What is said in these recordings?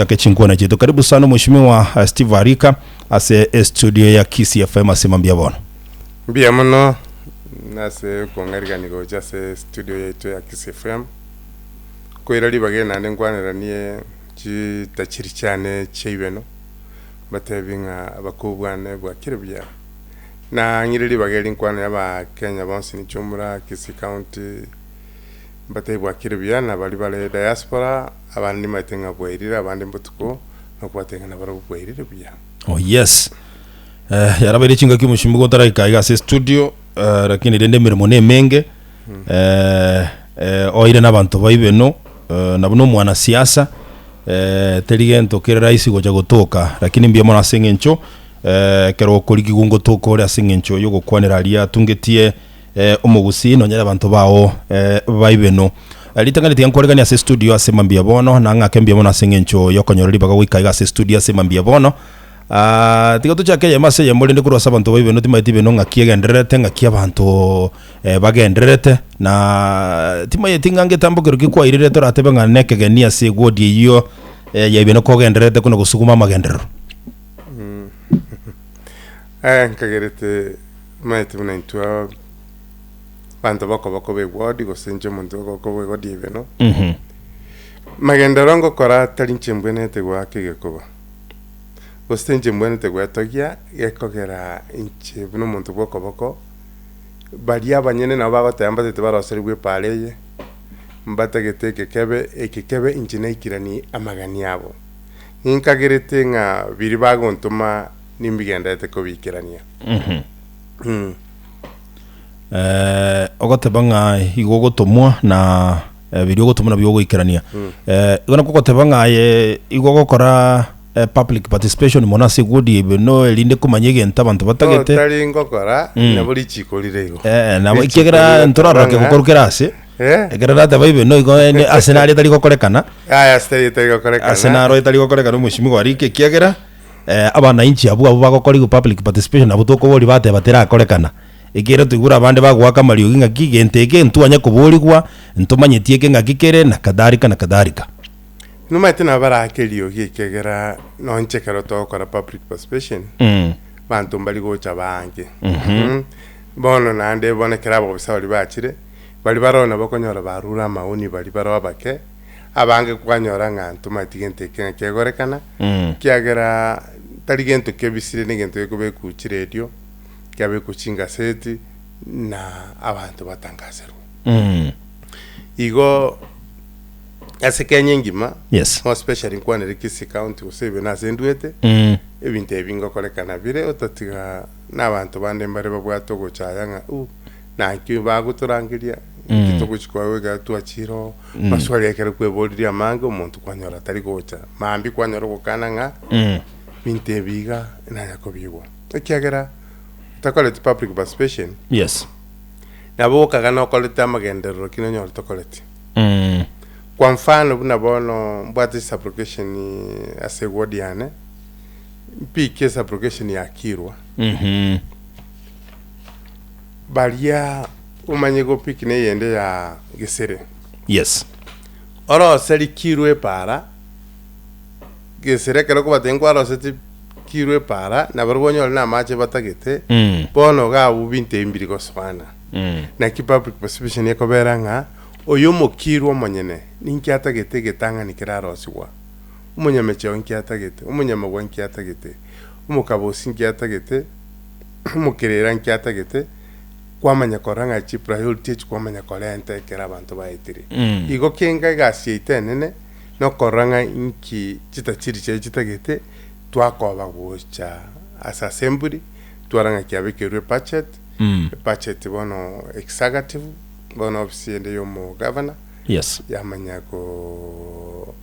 Ake chinkwana chiaito. Karibu sana Mheshimiwa Steve Arika ase estudio ya Kisii FM ase mambia bono. Mbuya mono ase okong'arigania gocha ase studio yaito ya Kisii FM, koira ribaga eri naende nkwaneranie chitachiri chiane chia ibeno, mbatebi ng'a abakobwane bwakire buya. Nang'ire ribaga eri nkwanere abakenya bonsi inche omura Kisii County. Mbatebie bwakire buya na baria bare diaspora, abande nimaete ng'a bwairire, abande mbotuko, na okobatebia ng'a nabarabwo bwairire buya. Oh yes. Eh, yarabeire chingaki omochumbi gotaraika iga ase studio eh, lakini rende emeremo nemenge eh, eh, oire na abanto ba ibeno eh, nabo na omwanasiasa eh, teri gento kere rahisi gocha gotoka lakini mbuya mono ase eng'encho eh, ekero okorigigwa ngotoka ore ase eng'encho yogokwanera aria atungetie Omogusii nonye abanto bao baibeno. Ritang'ani tiga nkwareganie ase estudio ase mambia bono, na ng'ake mbuya mono ase eng'encho y'okonyora ribaga goika iga ase estudio ase mambia bono. Tiga tochake eyemo ase eyemo rende korwa ase abanto baibeno timaeti ibeno ng'aki egendererete ng'aki abanto bagendererete na timayeti ng'a ngetambo kerokio kwairire toratebe ng'a nekegeni ase eward eyio ya ibeno kogendererete kona gosuguma amagenderero. Nkagerete Omanyete buna intwe abanto bokoboko b'ewodi gose inche omonto okoboko bw'ewodi ya ibeno, magenderero ngokora tari inche mbwenerete goaka egekoba, gose tari inche mbwenerete gwetogia gekogera inche buna omonto bw'okoboko, baria abanyene nabo bagoteba mbatagete baroserigwe epaara eye, mbatagete eke kebe, eke kebe inche naikeranie amagani abo. Ninkagerete ng'a biria bagontoma nimbigenderete kobiikerania. Eh, ogoteba ng'a igo ogotomwa na eh, biria ogotomwa nabio ogoikerania. Eh, igo nakwo ogoteba ng'a aye igo ogokora eh, public participation mono ase eward ebe no erinde komanya egento abanto batagete. Totari ngokora, nabo richiko rire igo. Eh, nabo Richiko ekiagera rire ntorarora ng'a- kegokorwa kere ase, Eh? ekero nateba ibe no igo ene ase naria etari gokorekana, Aya ase tari etari gokorekana. ase naro etari gokorekana omweshimiwa arike ekiagera. Abanainchi abwo abwo bagokorigwa public participation nabwo tokoboria bateba terakorekana, ekiagera toigure abande bagoaka amariogi ng'aki gento eke ntwanya koborigwa, ntomanyeti eke ng'aki kere na kadhalika na kadhalika. Nomanyete nabo baraake eriogi ekiagera nonche ekero togokora public participation, abanto mbari gocha bange. Bono naende bono ekero abobisa baria bachire, baria baroo nabo okonyora barure amaoni baria baroo abake, Abange kwanyora ng'a ntomanyeti gento eke ng'a kegorekana, ekiagera tari gento kebisire negento gekobekwa chiredio, kiabekwa chingaseti, na abanto batangaserwe. Igo ase Kenya engima, Yes. more especially nkwanere Kisii County gose ebe nase ndwete, ebinto ebi ngokorekana bire otatiga na abanto bande mbare babwate ogochaya ng'a uh. Naki bagotorangeria, inki togochia koegwa ekero twachire oo? Maswali ekero kweboririe amange omonto kwanyora tari gocha, mambia kwanyora ogokana ng'a binto ebi iga nanya kobigwa. Ekiagera otakoreti public participation, Yes. nabo okagana okorete amagenderero lakini onyore tokoreti. Kwa mfano buna bono mbwate sub-location ase eward yane, mpike sub-location ya Kirwa. Baria omanye gopiki neyende ya gesere. Yes. Orose rikirwe epaara, gesere ekero okobatebia nkwaroseti kirwe epaara, nabarabwo onyore na amache batagete, bono iga abwo binto ebi mbiri gosoana. Naki public participation ekobera ng'a oyo omokirwe omonyene ninki atagete egetang'ani kerarosigwa, omonyamecheo nki atagete, omonyamagwa nki atagete, omokabosi nki atagete. Omokerera nki atagete, kwamanya korora ng'a chipriority echi kwamanya korenta ekero abanto baetire. Igo kenga egasi yaito enene, nokorora ng'a inki chitachiri chiaye chitagete, twakoba gocha ase assembly, twarora ng'a kiabekerwe ebudget, ebudget bono executive, bono ofisi ende ya omogavana, Yes. yamanya ko.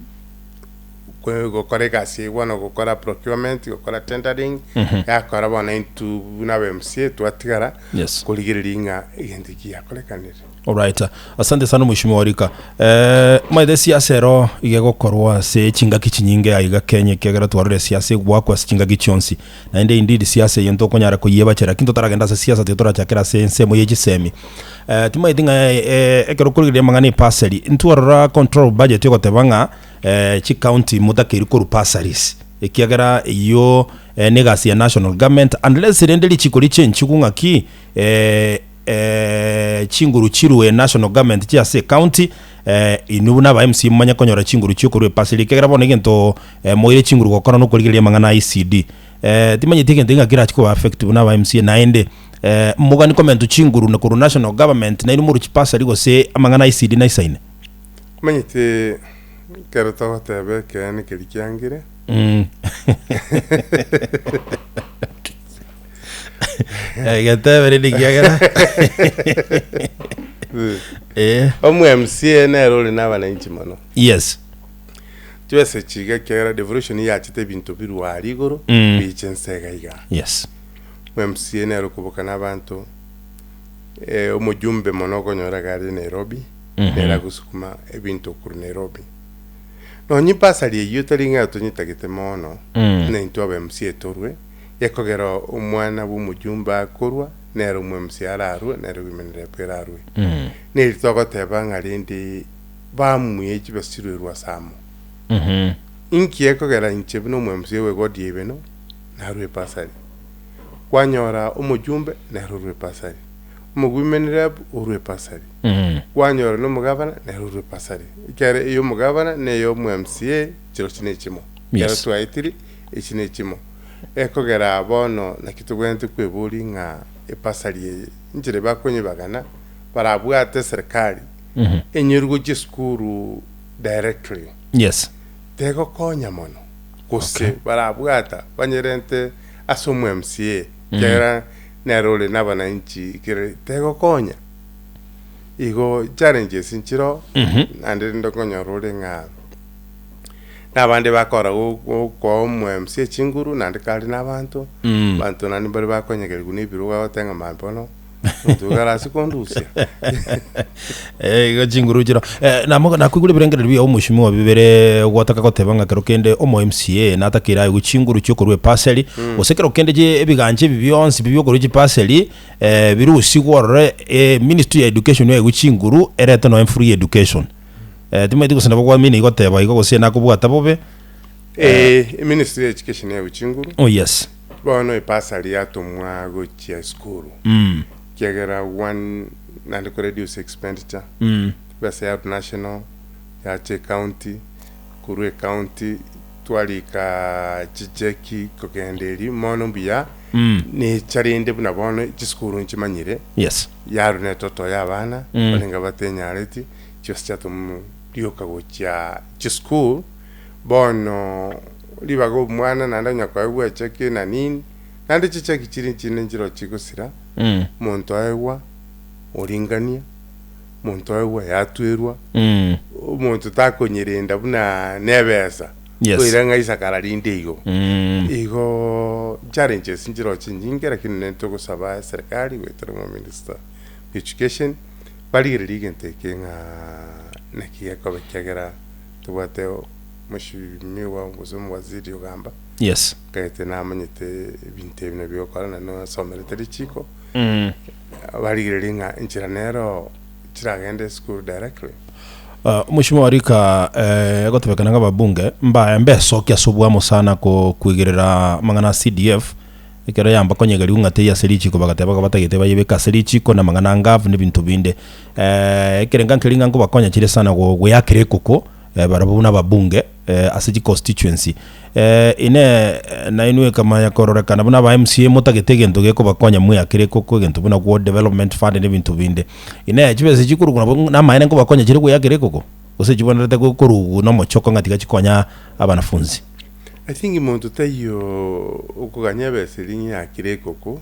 Gokora egasi eyio bono gokora procurement, gokora tendering, yakora bono intwe buna aba MCA twatigara Yes. korigereria ng'a egento eki giakorekanire. Alright. Asante sana mheshimiwa Warika. Eh, maete siasa ero iga egokorwa ase chingaki chinyinge aiga Kenya ekiagera twarorire siasa egwakwa ase chingaki chionsi. Naende indeed siasa eye ntokonyara koyiebachera lakini totaragenda ase siasa tiga torachakere ase ensemo ye chisemi. Eh, timaeti ng'a eh, ekero okorigereria amang'ana epasari, ntwarora control of budget ogoteba ng'a eh, chicounty motakeiri korwa bursaries ekiagera eyio eh, na egasi ya national government unless rende richiko richenchigwe ng'aki eh, chinguru chirue national government chia ase ecounty inwe buna aba MCA momanye konyora chinguru chiokorua epaseri ekiagera bono egento moire chinguru gokora nokorigereria amang'ana a ECD. Timanyeti egento ng'a kerachi koba affect buna aba MCA naende mogani komentwa chinguru na korwa national government nainwe morwe chipasari gose amang'ana a ECD naisaine? Omanyete ekero togoteba ekeene keria kiangire. Getebe rende ekiagera eh. Omo MCA nere ore na abananchi mono. Yes. Chibesa echi iga ekiagera devolution yachete ebinto birwe aria igoro Mm. biche nse iga iga. Yes. Omo MCA nere okoboka na abanto eh, omojumbe mono okonyora iga are Nairobi nere agosukuma ebinto korwa Nairobi. Nonye bursary eyio tari ng'a tonyetagete mono na intwe aba MCA torwe, Gekogera omwana bw'omojumbe akorwa, nere omwemsi ararue, nere women rep erarue. Neri togoteba ng'a rende bamue chibesa chiruerwe ase amo. Inki ekogera inche buna omwemsi owe ward ya Ibeno narue ebasari? Kwanyora omojumbe nere orue ebasari, omowomen rep orue ebasari, kwanyora na omogavana nere orue ebasari. Ekiagera eya omogavana na eya omo-MCA chirochio nechimo. Ekero twaetire echi nechimo. Ekogera bono naki togwenerete kweboria ng'a ebasari eye inchera bakonyebagana barabwate eserikari enyeru gochia esukuru directly Yes. tegokonya mono gose barabwata banyerente ase omo MCA ekiagera nere ore na abananchi kere tegokonya. Igo challenges nchiroo naende rende okonyora ore ng'a na abande bakora gokoa omo MC chinguru naende kare na abanto, abanto naende mbare bakonyegerigwa na ebirogo agoteba ng'a mambia bono omonto oyo arase kondusia. Eh, igo chinguru chiro. Eh, namo nakoigure ebirengererio biao omweshimiwa bibere gwataka goteba ng'a kero kende omo MCA natakeire aegwe chinguru chiokorua epaseri, gose kero kende chi ebigancha ebi bionsi bi biokorua chipaseri, eh, birusigwe ororo eh, ministry ya education yaegwe chinguru erete nonya free education. Eh, timanyeti gose nabo kwamini goteba igo gose nakobwata bobe. Eh, eministry ya education yaegwe chinguru, Oh yes. bono epasari yatomwa gochia esukuru, Mm. ekiagera one naende ko reduce expenditure, Mm. ebesa ya national yacha ecounty, korwa ecounty twarika chicheki kogenda erio mono mbuya, Mm. necha rende buna bono chisukuru nchimanyire, Yes. yarwa na etoto ya abana, Mm. barenge batenyareti. Chionsi chiatomwa rioka gochia chisukuru, bono ribaga omwana naende onye koegwa echeki na nini, naende chicheki chiria chinde nchiroo chigosira, omonto aegwa oringania, omonto aegwa yatwerwa, omonto takonyerenda buna na ebesa, Yes. oira ng'a isakara rinde igo. Igo challenges nchiroo chinyinge lakini nere togosaba eserekari goetera omominister wa education. Barigererie egento eke ng'a naki gekoba ekiagera tobwate Mheshimiwa gose omowaziri ogamba, Yes. nkaete namanyete ebinto ebi nabio ogokora naende nasomerete richiko, barigererie ng'a enchera nero chiragende esukuru directly. Ah, Mheshimiwa Warika eh, egotebekana ng'a ababunge mbaye mbesokia ase obwamo sana ko koigerera amang'ana a CDF Ekero yamba konyegeriwa ng'a teiyo ase richiko, bagateba ng'a batagete bayebeke ase richiko na amang'ana angavu na ebinto binde. Ekerenga nkeria ng'a nkobakonya chire sana go goeakera ekoko barabwo buna ababunge ase chiconstituency. Inee nainwe ekamanya kororekana buna aba MCA motagete egento gekobakonya mweakere ekoko egento buna ward development fund na ebinto binde. Inee chibesa echi chikorokwa nabo namaene nkobakonya chire goeakera ekoko? Gose chibwenerete korugwa na omochoko ng'a tiga chikonya abanafunzi? I think monto taiyo okoganya ebesa eria ng'a yakire ekoko,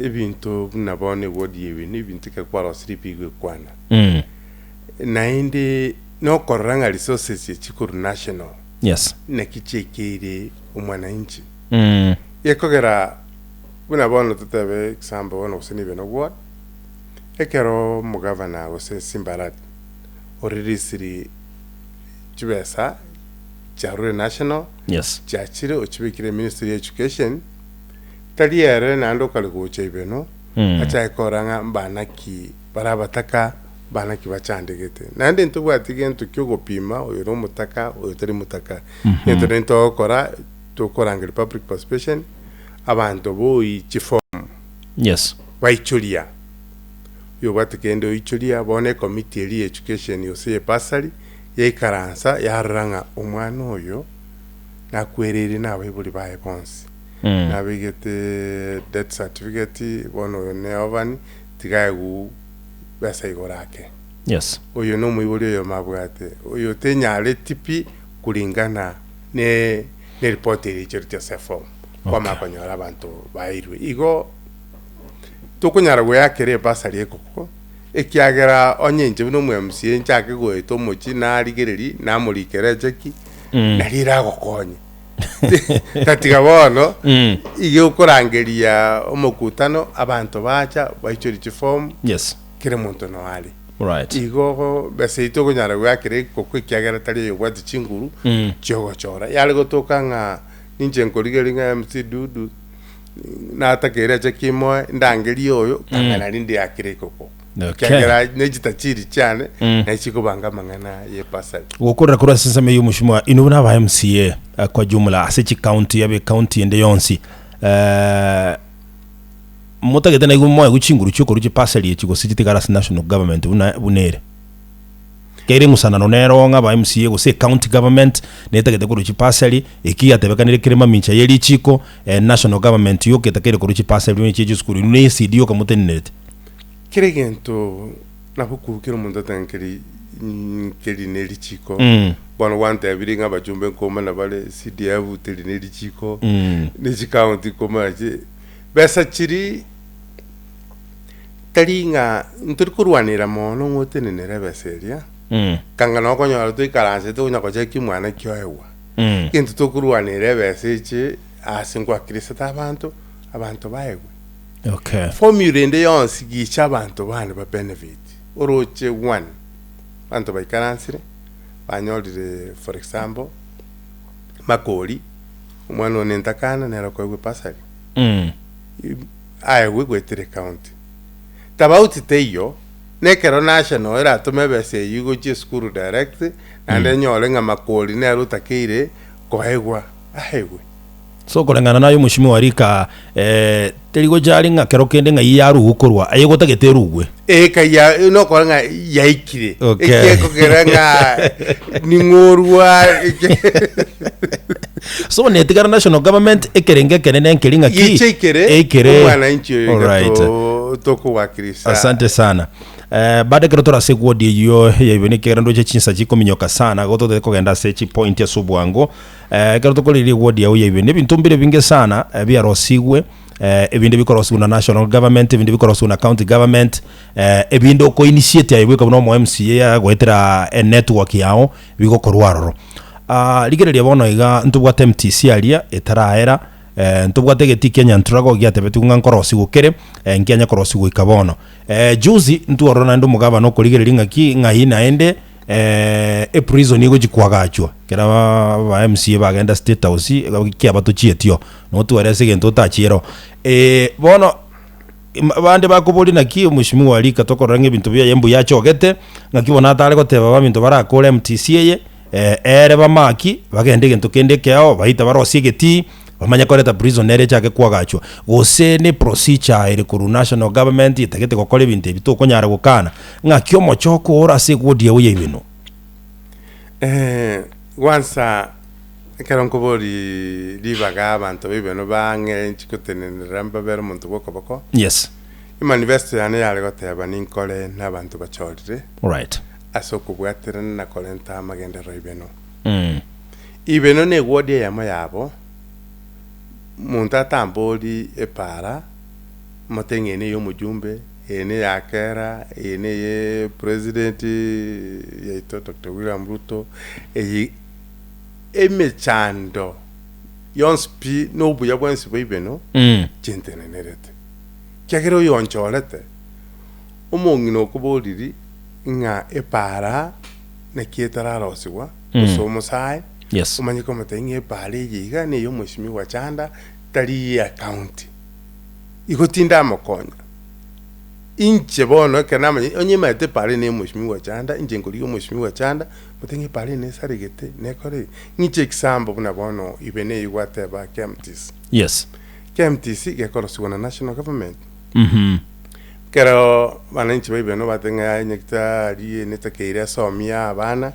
ebinto buna bono eward ebi na ebinto ekero kwarosirie bigwekwana. Naende nokorora ng'a resources echi korwa national Yes. naki chiaikeire omwananchi. Gekogera buna bono totebe example bono gose nibe na ward, Ekero omogavana gose Simba Arati oririsiri chibesa chiarure national, Yes. chiachire ochibekire ministry ya education, tari ere naende okare gocha ibeno, achake korora ng'a mbana ki bare abataka, mbana ki bachandegete. Naende ntobwati gento kia ogopima oyo na omotaka, oyo tari motaka. Egento rende togokora, tokorangeria public participation, abanto boi chiform Yes. baichoria, oyobwate kende oichoria, bono ecommittee eria ya education gose ya bursary, yaikaransa yarora ng'a omwana oyo nakwereire na abaibori baye bonsi, nabegete death certificate, bono oyo ne orphan, tiga aegwe besa igoro ake. Yes. Oyo na omoibori oyomo abwate, oyo tenyareti pi kulingana ne neripoti eria eichoretie ase eform, kwamanya konyora abanto baeirwe. Igo tokonyara goeakera ebasari ekoko, ekiagera onye inche buna omo MCA nchake goeta omochie narigereria, namorikera echeki, nario eragokonye. Tatiga bono, iga okorangeria omokutano, abanto bacha, baichoria chiform, Yes. kera omonto noyo are. Right. Igo besa eyio tokonyara goakera ekoko ekiagera tari eyobwate chinguru chiogochora. Yare gotoka ng'a ninche nkorigereria ng'a MC Dudu natakeire echeki imoe ndangerie oyo kanga nari ndiakere ekoko. Okay. Ekiagera ne chitachiri chiane naye chikobanga amang'ana ye bursary. Gokorera korwa ase ensemo y'omochie inwe buna aba MCA eh, kwa jumla ase chicounty abe ecounty ende yonsi eh, motagete naigwe moegwe chinguru chiokorwa chipasari echi gose chitigare ase national government buna buna ere. Kere eng'usanano nero ng'a aba MCA gose ecounty government netagete korwa chipasari, eki giatebekanire kere mamincha ye richiko, eh, national government yoka etakeire korwa chipasari buna echi chisukuru inwe ne ECD yoka motenenerete. Kera egento nabo korwa kera omonto ateba nkeri nkeri ne richiko, bono gwantebirie ng'a abachumbe nkomana bare CDF teri ne richiko, ne chicounty nkomana chi besa chiri tari ng'a ntori korwanera mono ng'a otenenere ebesa eria, kanga nabo okonyora toikaransete onya gocheki mwana ki oegwa. Egento tokorwanera ebesa eche ase nkwakirisete abanto, abanto baegwe. Okay. Formula ende yonsi gicha abanto bane ba benefit oroche one abanto baikaransire banyorire for example makori omwana one ntakana nere okoegwa ebasari aegwe goetera ecounty tabauti teiyo nekero national eratome ebesa eywo gochia esukuru direct naende enyore ng'a makori nere otakeire koegwa aegwe. So koreng'ana naye omoshimiwa rika eh, teri gocha are ng'a kero kende ng'ai yarugwe korwa aye gotagete erugwe. Eka ya nokora ng'a yaikire Okay. ekiekogera ng'a ning'orwa So netigara national government ekerenge ekenene nkeri ng'aki gicha ikere eikere omwananchi oyo iga Alright. to- tokowakilisha Asante sana. Eh, bado ekero tore ase ward eyio yaibwe nekegera ndoche chinsa chikominyoka sana igo totagete kogenda ase chipoint ase obwango. Eh, ekero tokoreria eward yao yaibwe nebinto mbire ebinge sana eh, biarosigwe eh, ebinde bikorosigwa na national government ebinde bikorosigwa na county government eh, ebinde oko initiate aye bweka buna omo MCA goetera enetwork yao bigokorwa aroro. Ah, rigereria bono iga ntobwate MTC aria etaraera eh, ntobwate egetii kia Nyanturago giatebetigwe ng'a nkorosigwa kere eh, nkianya korosigwa goika bono. Eh, juzi ntworora naende omogabana okorigereria ng'aki ng'ai naende eprison egochia koagachwa, ekero aba MCA bagenda state house, kiaba tochietio, notware ase egento otachiera oo. Bono abande bakoboria naki omweshimiwa rika tokorora ng'a ebinto biaye mbuya achogete, ng'aki bono atare goteba abaminto barakore MTC eye, ere bamaki, bagende egento kende ekeao, baite barosie egetii, bamanye koreta prison nere echake koagachwa. Gose ne procedure ere korwa national government etagete gokora ebinto ebi tokonyara gokana, ng'aki omochoko ore ase eward yao ya Ibeno? Gwansa ekero nkobori ribaga abanto ba Ibeno bang'e inchi gotenenera mbabere omonto bwa okoboko, Yes. emanifesto yane yare goteba ninkore na abanto bachorire Alright. ase okobwaterana na korenta amagenderero a Ibeno. Ibeno ne eward eyemo yabo, monto atambori epaara, mote ng'a eye neye omojumbe, eye neya kera, eye neye president yaito Doctor William Ruto, eye emechando yonsi pi na obuya bwensi bwa Ibeno chintenenerete. Ekiagera oyonchorete. Omong'ina okoboriri ng'a epaara naki etararosigwa, gose omosae, Yes. omanye komotebia ng'a epaara eye iga na ey'omwesimigwa Chanda, tari ya county. Igo tindamokonya. Inche bono ekero namanyete, onye nimanyete epaara eye na ey'omwesimigwa Chanda, inche nkorigia omwesimigwa Chanda, motebie ng'a epaara eye nesaregete, nekore iga. Ng'iche example buna bono ibe neyio gwateba KMTC. Yes. KMTC gekorosigwa na national government. Ekero abananchi ba Ibeno bateba ng'a yaya nyagetari eye netakeire esomie abana,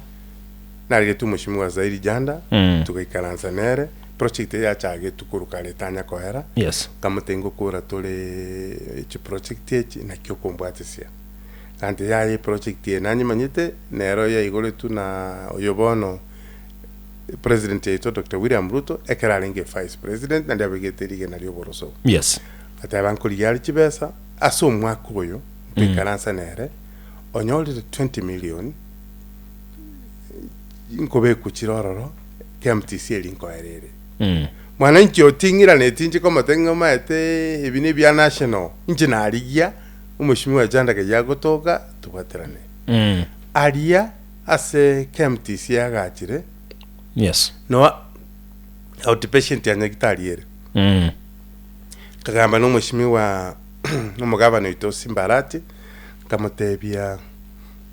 narigetwe omweshimiwa Zairi Janda, togaikaransa nere, project eye yachagetwe korwa kare etanya koera, Yes. nkamotebia ngokora tore chiproject echi naki okombwatisia. Gante yaya eproject eye nanyemanyete, nero yaigoretwe na oyo bono president yaito Doctor William Ruto, ekero arenge vice president naende abegete rigena ri'oboroso. Yes. Agateba nkorigia are chibesa ase omwaka oyo ntoikaransa nere, onyorire 20 million nkobekwa chire ororo KMTC eri nkoera ere. Mwananchi oting'iraneti inche komotebia ng'a omaete ebi nebia national, inche narigia omweshimiwa Chanda keyia agotoka tobwaterane. Aria ase KMTC yagachire Yes. no outpatient ya Nyagitari ere. Nkagamba na omweshimiwa omogavana oito Simba Arati, nkamotebia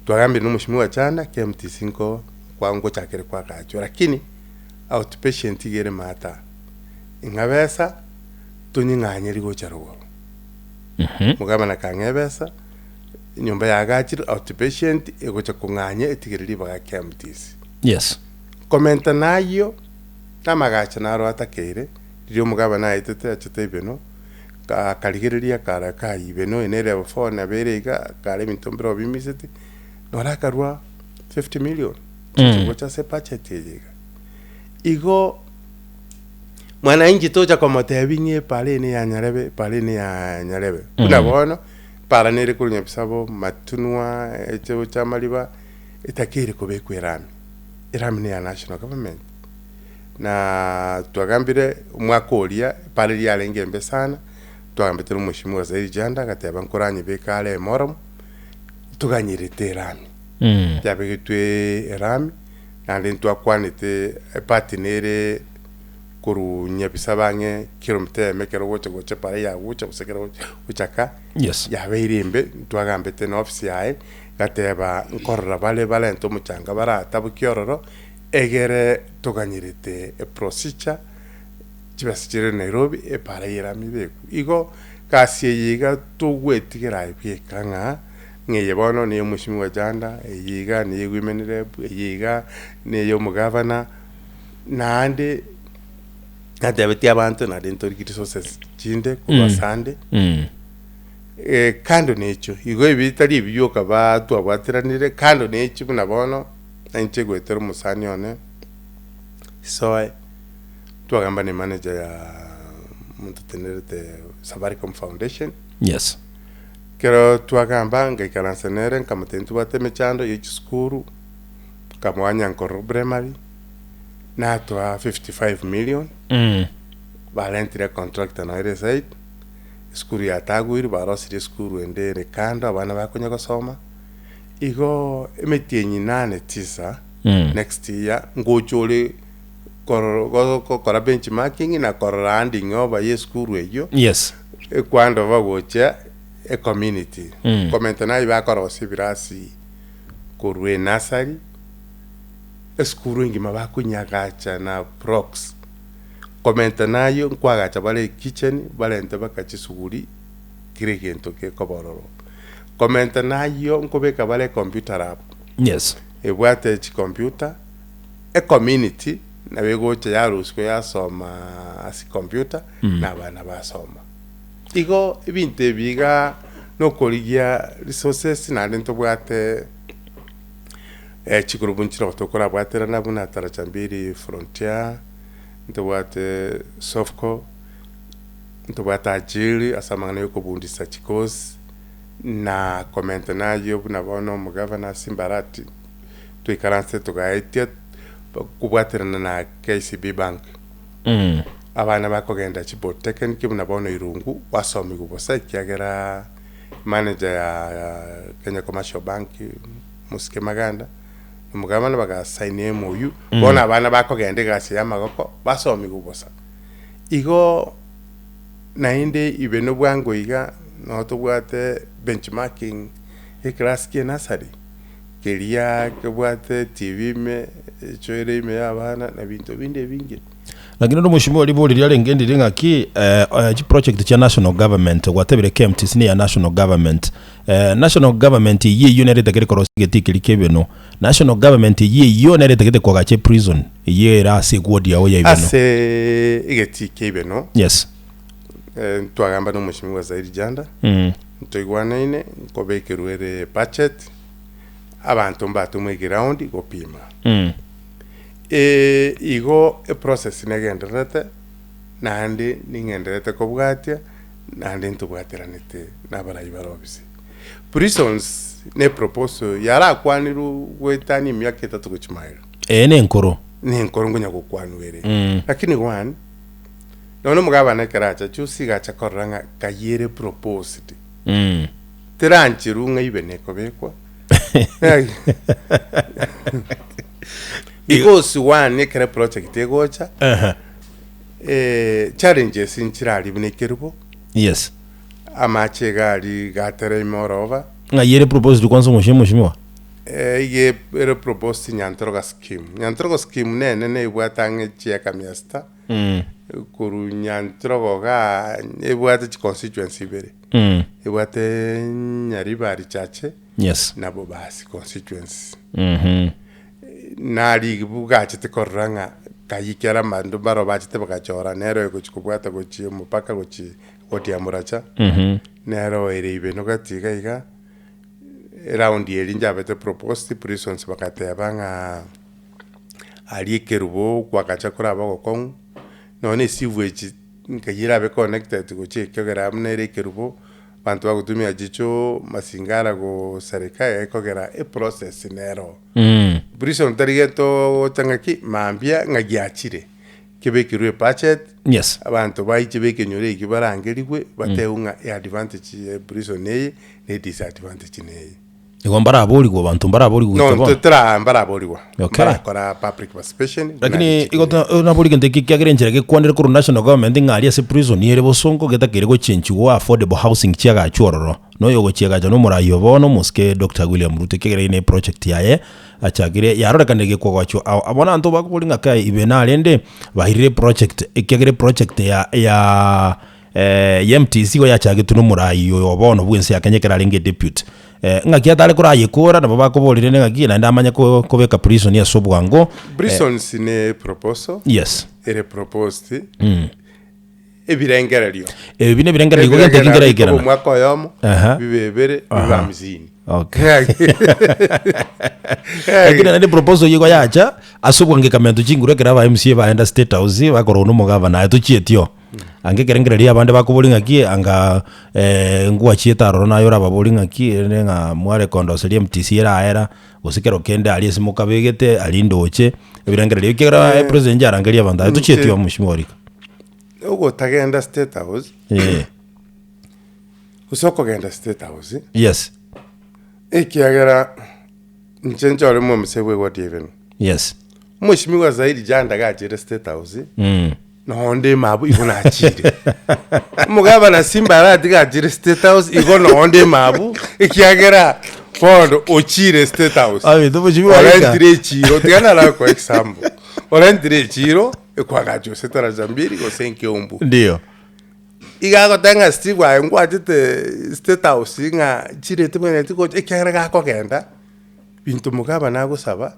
twagambire na omweshimiwa Chanda KMTC nko kwa ngochakere kwagachwa lakini outpatient iga ere maata ing'a besa tonying'anyeri gocha rogoro. Omogavana akang'a ebesa, enyomba yagachirwe outpatient egocha kong'anya etigere ribaga KMTC. Yes. Komenta nayio, namagacho naro atakeire, Riria omogabana aetete achete Ibeno, akarigereria akara kai Ibeno eye nere before nabere iga, akara ebinto mbire obimiseti, noro akarua 50 million chiche gocha ase ebudget eye iga. Igo mwananchi tocha komotebia ng'a epara eye neya nyarebe, epara eye neya nyarebe. Buna bono, epara nere korwa Nyabisabo, Matunwa, eche gocha Amariba, etakeire kobekwa erami. Erami neya national government. Na twagambire omwaka oria, epara eria yarenge embe sana, twagambete na omweshimiwa Zairi Janda agateba nkoranyebeke are emoromo, toganyerete erami. Yabegetwe erami, naende ntwakwanete epati nere korwa Nyabisaba ang'e kilomita eyemo ekero ogocha gocha epara ya gocha gose ekero gochaka, Yes. yabeire embe, ntwagambete na ofisi yaye, gateba nkorora bare barente omochanga baratabokie ororo, Egere toganyerete eprocedure chibesa chire Nairobi epara yerami ebekwe. Igo gasi eye iga togwetigera aye bweka ng'a ng'a eye bono neye omweshimiwa Janda, eye iga neye women rep, eye iga neye omogavana, naende natebetie abanto naende ntorigie resources chinde korwa asande. Kando na echio, igo ebi tari ebi bioka ba twabwateranire, kando na echio buna bono. Na inche goetera omosani one Soe, twagamba ne manager ya omonto otenerete Safaricom Foundation. Yes. Ekero twagamba ngaikaransa nere nkamotebia ntobwate emechando ye chisukuru, nkamoa Nyankororo Primary, natoa 55 million, barentire econtractor noyo ere eside, esukuru yatagoirwe barosirie esukuru ende ere kando abana bakonya gosoma. Igo emetienyi nane tisa next year ngocha ore korora gokora benchmarking na korora handing over ya esukuru eyio Yes. ekwand over gochia ecommunity. Komenta naye bakorosia ebirasi korwa enursery, esukuru engima bakonyagacha na blocks. Komenta naye nkoagacha bare ekitchen barente mpaka chisuguri kera egento gekoba ororo. Komenta nayio nkobeka bare ecomputer lab. Yes. Ebwate chicomputer, ecommunity nabo egocha yarusiwa yasoma ase computer na abana basoma. Igo ebinto ebi iga nokorigia resources naende ntobwate chigroup nchire tokorabwaterana buna Taraja Mbili Frontier, ntobwate Sofco. Ntobwate ajili ase amang'ana y'okobundisa chikosi, na komenta nayio buna bono omogavana Simba Arati twaikaransete togaetia kobwaterana na KCB Bank. Abana bakogenda chipolytechnic buna bono Irungu gwasomigwa bosa ekiagera. Manager ya Kenya Commercial Bank Mosike Maganda, omogabana bagasaini MOU, bono abana bakogenda egasi ya amagoko basomigwe bosa. Igo naende ibe nobwango iga noo tobwate benchmarking eclass kie nursery, keria kebwate TV ime, echoire ime ya abana na binto binde ebinge. Lakini rende omweshimiwa ribori riarenge ndiri ng'aki chiproject chia national government gwatebire KMTC neya national government national government eyio eyio nere etagete korosia egetii keria kia ebeno, national government eyio eyio nere etagete koagacha eprison eyio ere ase eward yao ya ibeno. Ase egetii kia ibeno, Yes. ntwagamba na omweshimiwa Zaidi Janda, ntoigwanaine nkobekerwa ere budget, abanto mbatomwe eground gopima. Ee, igo eprocess negendererete, naende ning'endererete kobwatia, naende ntobwateranete nabarai bare ofisi. Prisons ne proposal yarakwanirwe goetania emiaka etato gochia magega. Eye nenkoro. Nenkoro nkonya gokwanwa ere. Lakini one, nonya omogabana ekero acha juzi iga acha korora ng'a kai ere proposed. Terancherwa ng'a ibe nekobekwa. Because one ekero project egocha Ehe. eh, challenges nchirari buna ekerubo Yes. amache iga aria gatera ime oroba Ng'ai ere proposed kwanza omochie mweshimiwa? eh, iga ere proposed Nyantoroga scheme. Nyantoroga scheme nene nebwate ang'e chieka mia sita korwa Nyantorogo igaa ebwate chiconstituency ibere. Ebwate Nyaribari Chache Yes. na Bobasi constituency. Mhm. Nari bwachete korora ng'a kayio kera abanto mbaro bachete bagachora nere oyogochi kobwata gochia omopaka gochia ward ya Moracha, Mhm. nere oere Ibeno gati iga iga, eround eria njabete proposed prisons bagateba ng'a aria ekerubo kwagacha koraba ogokong'u, nonya na esewage Nkai erabe connected gochia ekegera buna ere ekerubo, abanto bagotumia chichoo, masingara gosareka ekogera eprocess nero. Prison tari gento ogocha ng'aki mambia ng'a giachire, kebekerwe ebudget, Yes. abanto baiche ba ekenyoro ekio barangerigwe, batebiwe ng'a eadvantage ya eprison eye, na edisadvantage neye. Igo mbaraborigwe abanto mbaraborigwe No, goika bono. intwe tara mbaraborigwa. Okay. Mbarakora public participation. buna Lakini richiko igo rire. ta- nabori gento eki ekiagera enchera gekwanire korwa national government ng'a aria ase prison ere bosongo getakeire gochenchigwa affordable housing chiagachwe ororo. Na oyo ogochiagacha na omorai o bono omosike Doctor William Ruto ekiagera eye ne project yaye achakire yarorekanire gekwagachwa ao. Abwo abanto bakoboria ng'a kai ibe narende bairire eproject ekiagera eproject ya ya ya MTC igo yachagetwe na omorai oyo bono bwense ya Kenya ekero arenge deputy. Ng'aki atare korayekora nabo bakoborire ng'aki naende amanye ko- kobeka prison ase obwango. Prisons ne proposal Yes. ere proposed ebirengererio Ebi ne ebirengererio igo gento Ebirengererio kingera bikoba ikerana. omwaka oyomo Aha. bibe ebere bibe hamsini Okay. Lakini naende proposal igo yacha ase obwango ekamento chinguru ekero aba MCA baenda state house bakorwa na omogavana aye tochieti oo. Ange ekerengererio abande bakoboria ng'aki anga ngwachiete aroro naye orababorie ng'aki erinde ng'a mware kondoseria MTC eraera, gose kero kende aria ase mokabegete aria ndoche, ebirengererio ekiagera Eh. president inche arangerie abanto aye tochieti Inche- oo mheshimiwa Orika. Ogotagenda state house Eh, gose okogenda state house yes, ekiagera inche nchore omomisa bwa eward ya Ibeno. yes. Omweshimiwa Zaidi Janda gachire state house Nonde mabu igo nachire. Omogabana Simba aratiga achire State House igo nonde mabu ekiagera bono ochire State House. Aye, tomochibi warika. Orentire echiro tiga narakoe example. Orentire echiro ekwagacha gose taraja mbiri gose nkeumbu. Ndio. Iga agoteba ng'a Steve aye ngwachete State House ng'a chire tibwenereti gocha ekiagera gakogenda binto omogabana agosaba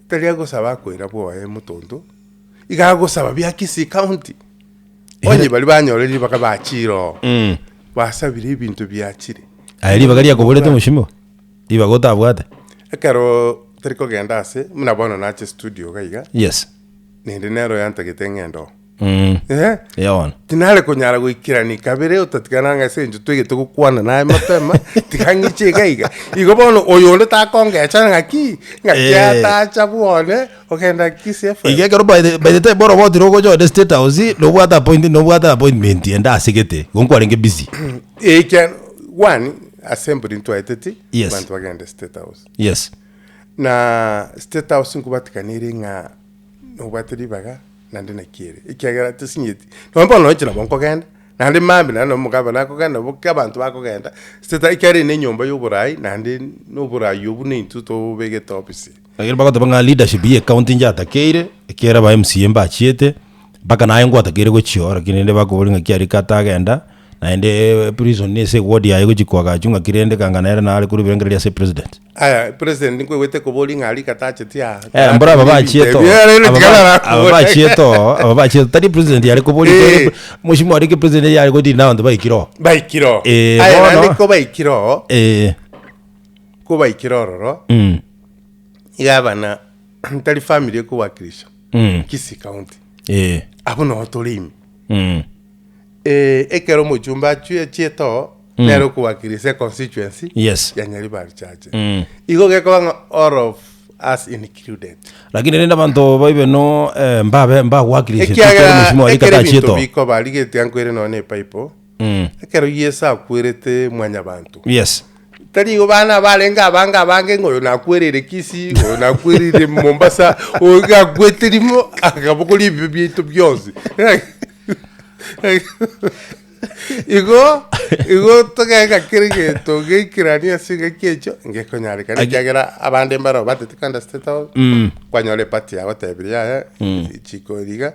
tari agosaba akoira bwoye motonto. Iga agosaba bia Kisii County, onye baria banyorire ribaga bachire oo, basabire ebinto biachire. Aye ribaga riakoborete mheshimiwa? Ribaga otabwate? Ekero tari kogenda ase, buna bono nache studio iga iga, Yes. naende nero yantagete ng'ende oo. Mm. Eh, Eeh bono. tinare konyara goikerania kabere otatigana ng'a ase eng'encho toigete gokwana naye mapema, tiga ng'iche iga iga. Igo bono oyonde takongecha ng'aki, ng'aki Eh. atacha bwone, ogenda Kisii FM. Iga ekero by the, by the time bono obotire ogocha ore state house, nobwate appoint nobwate appointment ende ase gete, igo nkwarenge busy. Ekia. One, assembly ntwaeteti, Yes. abanto bagende State House. Yes. Na State House nkobatikana ere ng'a nobwate ribaga naende naki ere, ekiagera tosinyeti, nonye bono inche nabo nkogenda, naende mambia naende nabo omogabana akogenda, nabo ki abanto bakogenda, State House ekiagera ere na enyomba ya oborai naende na oborai obwo na intwe tobegete ofisi. Lakini bagoteba ng'a leadership ye ecounty njatakeire, ekiagera aba MCA mbachiete, mpaka naye ngwatakeire gochia oo, lakini rende bakoboria ng'aki aria katagenda, naende prison ase eward yaye gochia koagachwa ng'aki rende kanga nere nare korwa ebirengererio ase president. Aya, president nkoigwete koboria ng'a aria katacheti aa, Eh, mboro aba bachiete oo, Ebiara aba tiga ba- aba barakobora. bachiete oo, aba bachiete tari president yare koboria Eh. ekiagera mheshimiwa arenge president yare gotinda na abanto baikire oo. Baikire oo. Eh, Aya, bono- naende ko baikire oo, Eh, ko baikire ororo, mm, iga abana ntari family ekowakilisha mm, Kisii County. eh, Abwo noo tore ime. mm, Eh, ekero omochumba achwe achiete oo, nere okowakilisha econstituency Yes. ya Nyaribari Chache. Mm. Igo gekoba ng'a all of us included. Lakini rende abanto baibe no eh, mbabe mbagwakilishe Ekiagera mheshimiwa ekero rika ebinto tachiete oo. bikoba rigeti ankwere nonya na ebible, Mm. ekero Yeso akwerete mwanyabanto, Yes. Tari igo bana abarenge abange abange ng'a oyo nakwereire Kisii, oyo nakwereire Mombasa, oyo iga akwete rimo akabogoria ebibe biaito bionsi. Igo, igo togeka kera egento geikeranie ase engaki echio, ngekonyarekana Agi- ekiagera abande mbaro batete kogenda State House, Mm. kwanyora eparty yagotebirie yaya, richiko eri iga,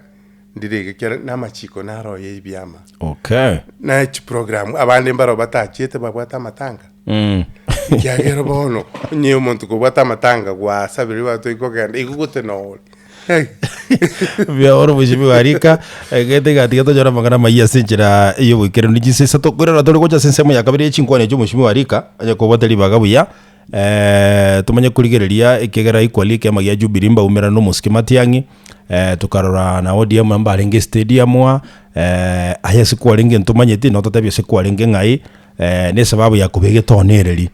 ndire iga ekiagera na amachiko naro ya ebiama. Okay. Na chiprogram abande mbaro batachiete babwate amatanga. Mm. Ekiagera bono onye omonto kobwata amatanga gwasabire ribaga toikogenda igo gose nore. Buya bono mheshimiwa Arika, egete gatiga tonyore amang'ana amayia ase enchera y'oboikeranu. Ni chinsa isato korera tore gocha ase ensemo ya kabere ye chinkwana echio mheshimiwa Arika, onye kobwate ribaga buya, tomanye korigereria ekiagera equally ekiama gia Jubilee mbaumerane na omosike Matiang'i, tokarora na ODM mbarenge estadium aa, aye ase kwarenge ntomanyeti nototebie ase kwarenge ng'ai, na esababu ya koba egetonereri,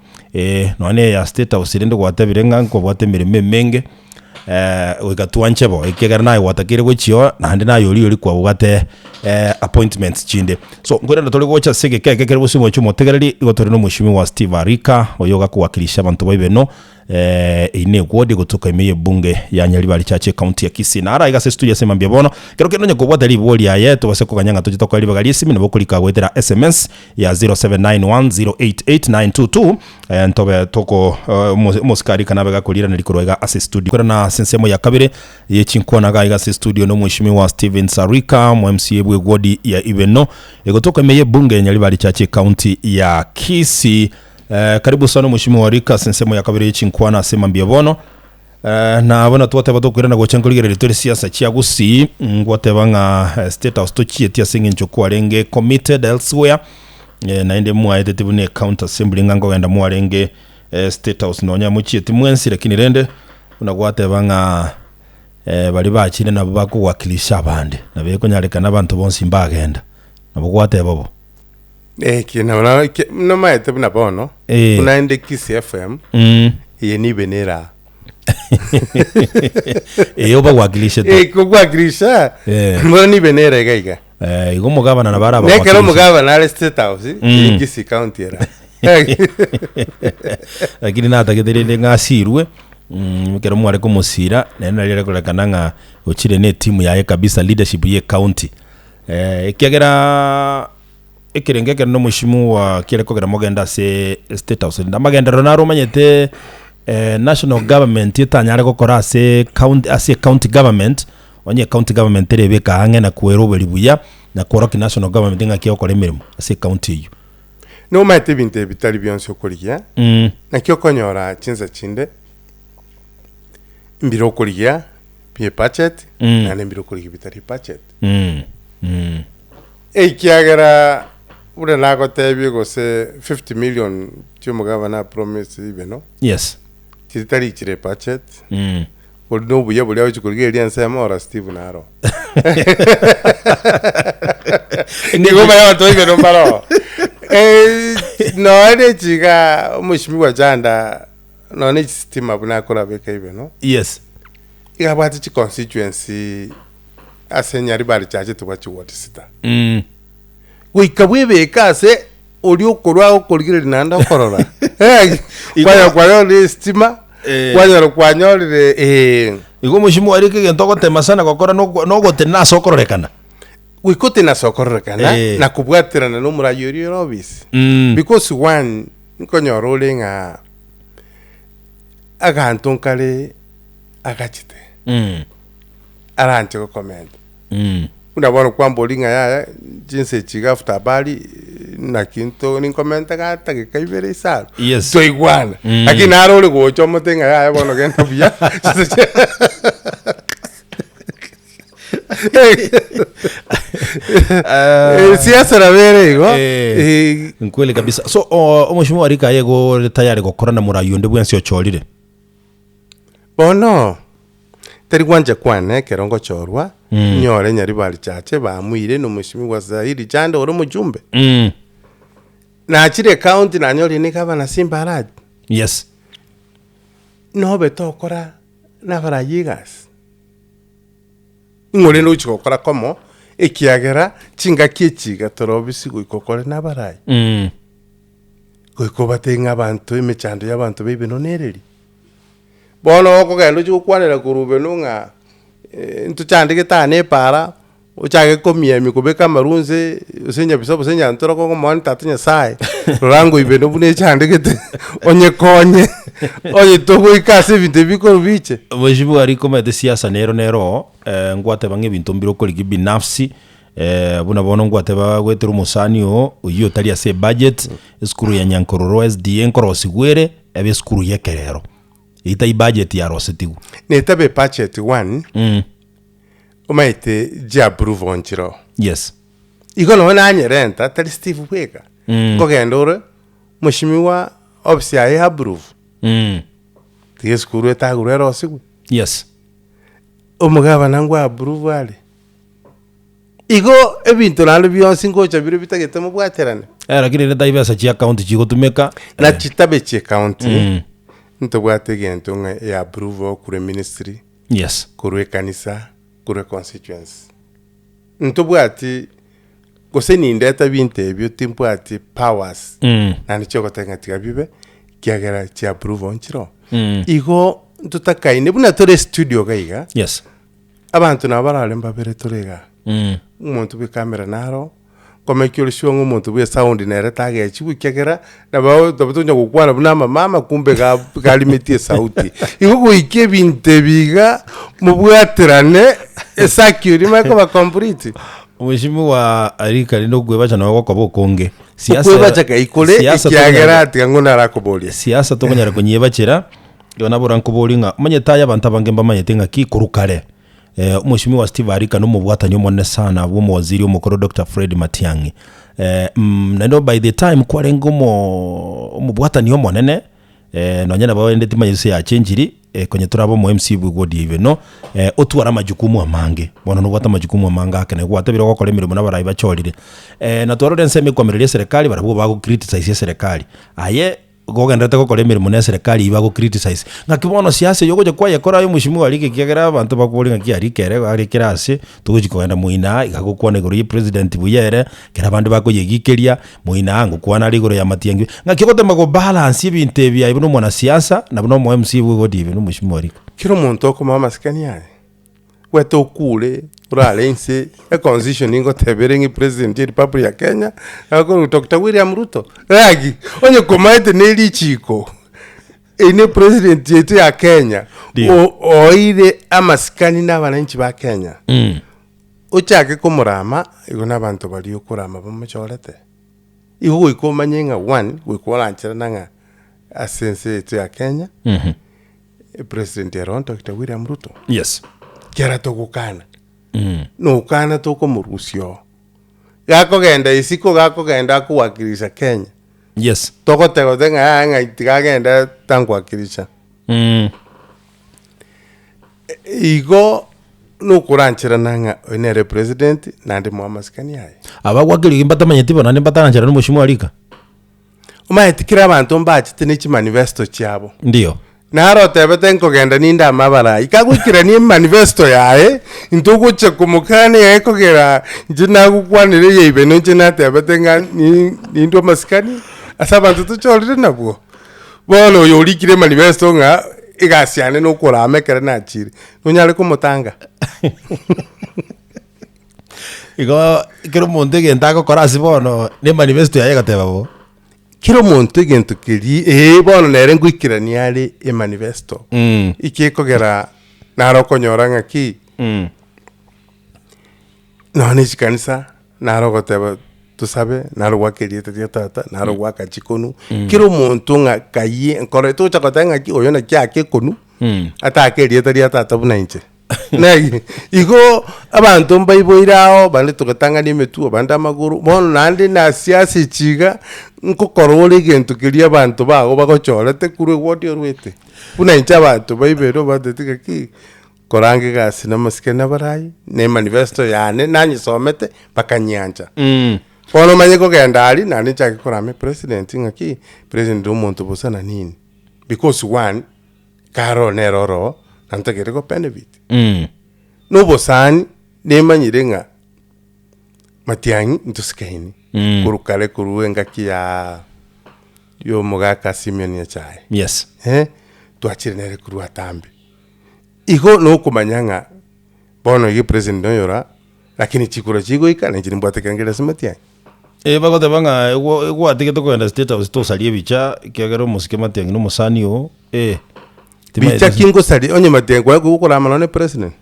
nonya na eya State House rende gwatebire ng'a nkobwate emeremo emenge, goika twanche bo, ekiagera naye gwatakeire gochia oo, naende naye oria oria kwabwate appointments chinde. So nkorende tore gocha ase egeka eke ekere bosio moche omotegereri, igo tore na omweshimiwa Steve Arika, oyo ogakowakilisha abanto ba Ibeno, Eyio ne eward egotoka ime y'ebunge ya Nyaribari Church ecounty ya Kisii. Naro aiga ase estudio ase mambia bono. Kero kende onye kobwate ribori riaye tobase koganya ng'a toche tokoe ribaga ri'esimi nabo okorika goetera SMS ya 0791088922 eh, ntobe toko eh, omo- omosikari kana abe gakorirana korwa iga ase estudio. Korana ase ensemo ya kabere ye chinkwana iga aiga ase estudio na omweshimiwa Stephen Sarika omo MCA bwe eward ya Ibeno egotoka ime y'ebunge ya Nyaribari Church ecounty ya Kisii. Eh, karibu sana omweshimiwa Rika ase ensemo ya kabere ye chinkwana ase mambia bono. Eh, na bono twateba tokoirana gocha nkorigereria tore siasa chia Gusii, ngwateba ng'a eh, State House tochieti ase eng'encho kwarenge committed elsewhere. Eh, naende mwaetete buna ecounty assembly ng'a nkogenda mwarenge eh, State House nonya mochieti mwensi lakini rende buna gwateba ng'a eh, baria bachire nabo bakowakilisha abande nabo ekonyarekana abanto bonsi mbagenda nabo gwateba bo. Eki nabo na- eke- nomaete buna bono Eh. buna inde Kisii FM Mm. eye nibe nera Eye obagwakilishete. Eh, kogwakilisha Eh. bono nibe nera iga iga Eh, igo omogabana nabo nekero arabawakilishe. omogabana are State House Mm. eye Kisii County era Lakini natagete rende ng'a asirwe mm, ekero mware komosira naende nari are korekana ng'a ochire ne etimu yaye kabisa leadership ye county eh, ekiagera Ekerengo ekero nomoshimiwa kiare kogera mogende ase State House rende amagenderero naro omanyete national government etanyare gokora ase county ase ecounty government, onye ecounty government ere ebeke ang'e na koeroberi buya na kworokia national government ng'aki egokora emeremo ase ecounty eyio. Nomanyete ebinto ebi bitari bionsi okorigia, naki okonyora chinsa chinde mbire okorigia bie budget, naende mbire okorigia bitari budget. Ekiagera buna nagotebie gose 50 million chi'omogabana apromise ibeno, Yes. chiritari chire budget, bori nobuya boria agochi korigereria ensemo ora Steve naro. Nigo omanye abanto ba ibeno mbaro. Eh, nonya ne chiga omweshimiwa Chanda, nonya ne chistima buna akorabeka ibeno, Yes. iga abwate chiconstituency ase Nyaribari Church tobwate chiward sita. Mm. Goika bwebeke ase Oria okorwa agokorigereria naende okorora. Eh, Igo- kwanyora kwanyorire estima, Eh. kwanyora kwanyorire eh. Igo omosimo arike egento ogotema sana gokora nokwa- nogotenena ase okororekana. Goika otene ase okororekana Eh. na kobwaterana na omoraia oria ore ofisi. Mm. Because one, nkonyora ore ng'a aganto nkare agachete Mm. aranche gokomenta. Mm. Buna bono kwamboria ng'a yaya chinsa echi iga after habari naki nto ninkomente ga tageka ibere isano Yes. twaigwana Mm. lakini naro ore gocha omote ng'a yaya bono genda buya chinsa chi- Eh, siasa nabo ere igo Eh. Eh, Nkweli kabisa so o- omosimo arika aye gore tayari gokora na morai onde bwensi ochorire Bono, tari gwancha kwane ekero ngochorwa, nyore Nyaribari Chache bamuire na omwesimigwa Zahiri Chande ore omochumbe. Nachire ecounty nanyorire ne gavana Simba Arati. Yes. Nobe tokora nabarayia egasi. Ing'o rende ogochia gokora komo, ekiagera chingaki echi iga tore obisi goika okore nabarai. Goika obatebie ng'a abanto emechando y'abanto baibeno nereri. Bono okogenda ochie gokwanera korwa beno ng'a ntochandegete aa na epaara, ochake komiamia kobeka amaru nse, gose nyabisa gose nyantoroko okomoa tata nyasaye, rora ngoibeno buna echandegete, onyekonye, onye togoika ase ebinto ebi bikorwa biche. Mheshimiwa riiko omanyete siasa nero nero oo, ngwateba ng'a ebinto mbire okorigia binafsi, buna bono ngwateba goetera omosani oo, oyio otari ase ebudget, esukuru ya Nyankororo SDA nkorosigwa ere, ebe esukuru y'ekerero. Eyio tai budget yarosetigwe. Netabe ebudget one, omanyete jiapprove onchire oo. Yes. Igo nonye nanyerenta tari Steve bweka, nkogenda ore mweshimiwa office yaye eapprove, tiga esukuru etagurwe erosigwe. Yes. Omogabana ngwa approve are. Igo ebinto naende bionsi ngocha bire bitagete mobwaterane. Eh, lakini rende tai besa chia county chigotumeka. Na chitabe chie county, ntobwate egento ng'a e approve korwa eministry, Yes. korwa ekanisa, korwa econstituency. Ntobwati gose nindeta ebinto ebio timbwati powers naende chiogoteba ng'a tiga bibe, ekiagera chia approve nchiroo. Igo ntotakaine buna tore estudio iga iga. Yes. Abanto nabo barare mbabere tore igaa, omonto bwe camera naro, komeki ore sure ng'a omonto bwe sound nere tagechigwa ekiagera nabo nabo tonya gokwana buna amamama kumbe ga garimetie esauti. Igo goika ebinto ebi iga mobwaterane esaki eria emanye koba complete. Mheshimiwa Arika rende okwebacha nabo gokoba okonge. Siasa- Okwebacha kai kore siasa ekiagera tokonyara- tiga ng'o narakoboria. Siasa tokonyara konyebachera. Igo nabo nkoborie ng'a omanyete aye abanto abange mbamanyete ng'aki korwa kare Omweshimiwa Steve Arika nomobwatani omonene sana bw'omowaziri omokoro Doctor Fred Matiang'i. Naende by the time kwarenge omo omobwatani omonene nonye nabo rende timanyeti gose yachenchiri konya torabe omo MC bwe ward ya Ibeno otware amajukumu amange. Bono nobwate amajukumu amange ake naye gwatebire ogokora emeremo nabarai bachorire. Na twarora ensemo ekoamereria eserekari barabwo bago criticize eserekari. Aye. Gogendererete gokora emeremo na eserekari eyio bago criticize. Ng'aki bono siasa eyio ogocha kwayekora aye omweshimiwa aria ekiagera abanto bakoboria ng'aki aria kere aria kera ase togochi kogenda moino aa iga agokwana igoro ye president buya ere, ekero abande bakoyegikeria, moino aa ngokwana are igoro ya matiang'i. Ng'aki ogotema go balance ebinto ebi aye buna omwanasiasa na buna omo MC bwe ward ebe na omweshimiwa riko. Kera omonto okomoa amasikani aye, Gwete okure orare inse econstitution ngoteba ere ng'a president ye republic ya Kenya akorokwa Doctor William Ruto gaki onye komaete ne richiko eri ne president yaito ya Kenya Ndio. o- oeire amasikani na abananchi ba Kenya ochake komorama igo na abanto baria okorama bamochorete. Igo goika omanye ng'a one goika orancherana ng'a ase ense yaito ya Kenya. President ero Doctor William Ruto Yes. kera togokana nokana tokomorusia oo gakogenda isiko gakogenda akowakilisha Kenya Yes. togoteba gose ng'a yaya ng'a tiga agende tankowakilisha igo nokorancherana ng'a oyo nere president naende moe amasikani aye. Abagwakeria mbatamanyeti bono naende mbatarancherana omoshimo arika. Omanyete kera abanto mbachete ne chimanifesto chiabo. Ndio. Naro otebete nkogenda ninde amabara ayio. Kagoikerania emanifesto yaye, intwe ogochia komokana iga ekogera inche nagokwanera eyeibe no inche natebete ng'a ni- nindwe amasikani ase abanto tochorire nabwo. Bono oyo orikire emanifesto ng'a egasi yane nokorama ekero nachire, nonyare komotanga? Igo ekero omonto egento agokora ase bono, na emanifesto yaye egoteba bo. Kera omonto egento keria, ee bono nere ngoikerania are emanifesto. Eki ekogera naro okonyora ng'aki, nonya na echikanisa, naro ogoteba tosabe, naro goaka erieta ria tata, naro goaka chikonu, kera omonto ng'a kayie nkore togocha goteba ng'aki oyo naki ake ekonu, atake erieta ria tata buna inche. Naki igo abanto mbaiboire ao, bande togatang'ana emetwe, abande amagoro, bono naende na siasa echi iga, nkokora ore egento keria abanto bago bagochorete korwa ewodi orwete. Buna inche abanto baibere obatebeti ng'aki, koranga egasi na amasikani na abarai, na emanifesto yane nanyesomete, bakanyiancha. Bono omanye kogenda aria, naende nchake korama epresident ng'aki, president omonto bosa na nini, because one. Kare nere oro na ntagete go benefit. Na obosani nemanyire ng'a Matiang'i ntosikaini korwa kare korwa engaki ya ya omogaka Simeon Nyachae. Yes. Eh, twachire nere korwa atambe. Igo nokomanya ng'a bono iga epresident oyora, lakini chikura chigoika na inche nimbwate ekengeri ase Matiang'i. Eh, bagoteba ng'a egwo egwatigete kogenda state house tosarie ebicha ekiagera omosike Matiang'i na omosani oo, eh. Bicha Timaeti ki ngosaria onye Matiang'i kwaye kogokorama nonye president.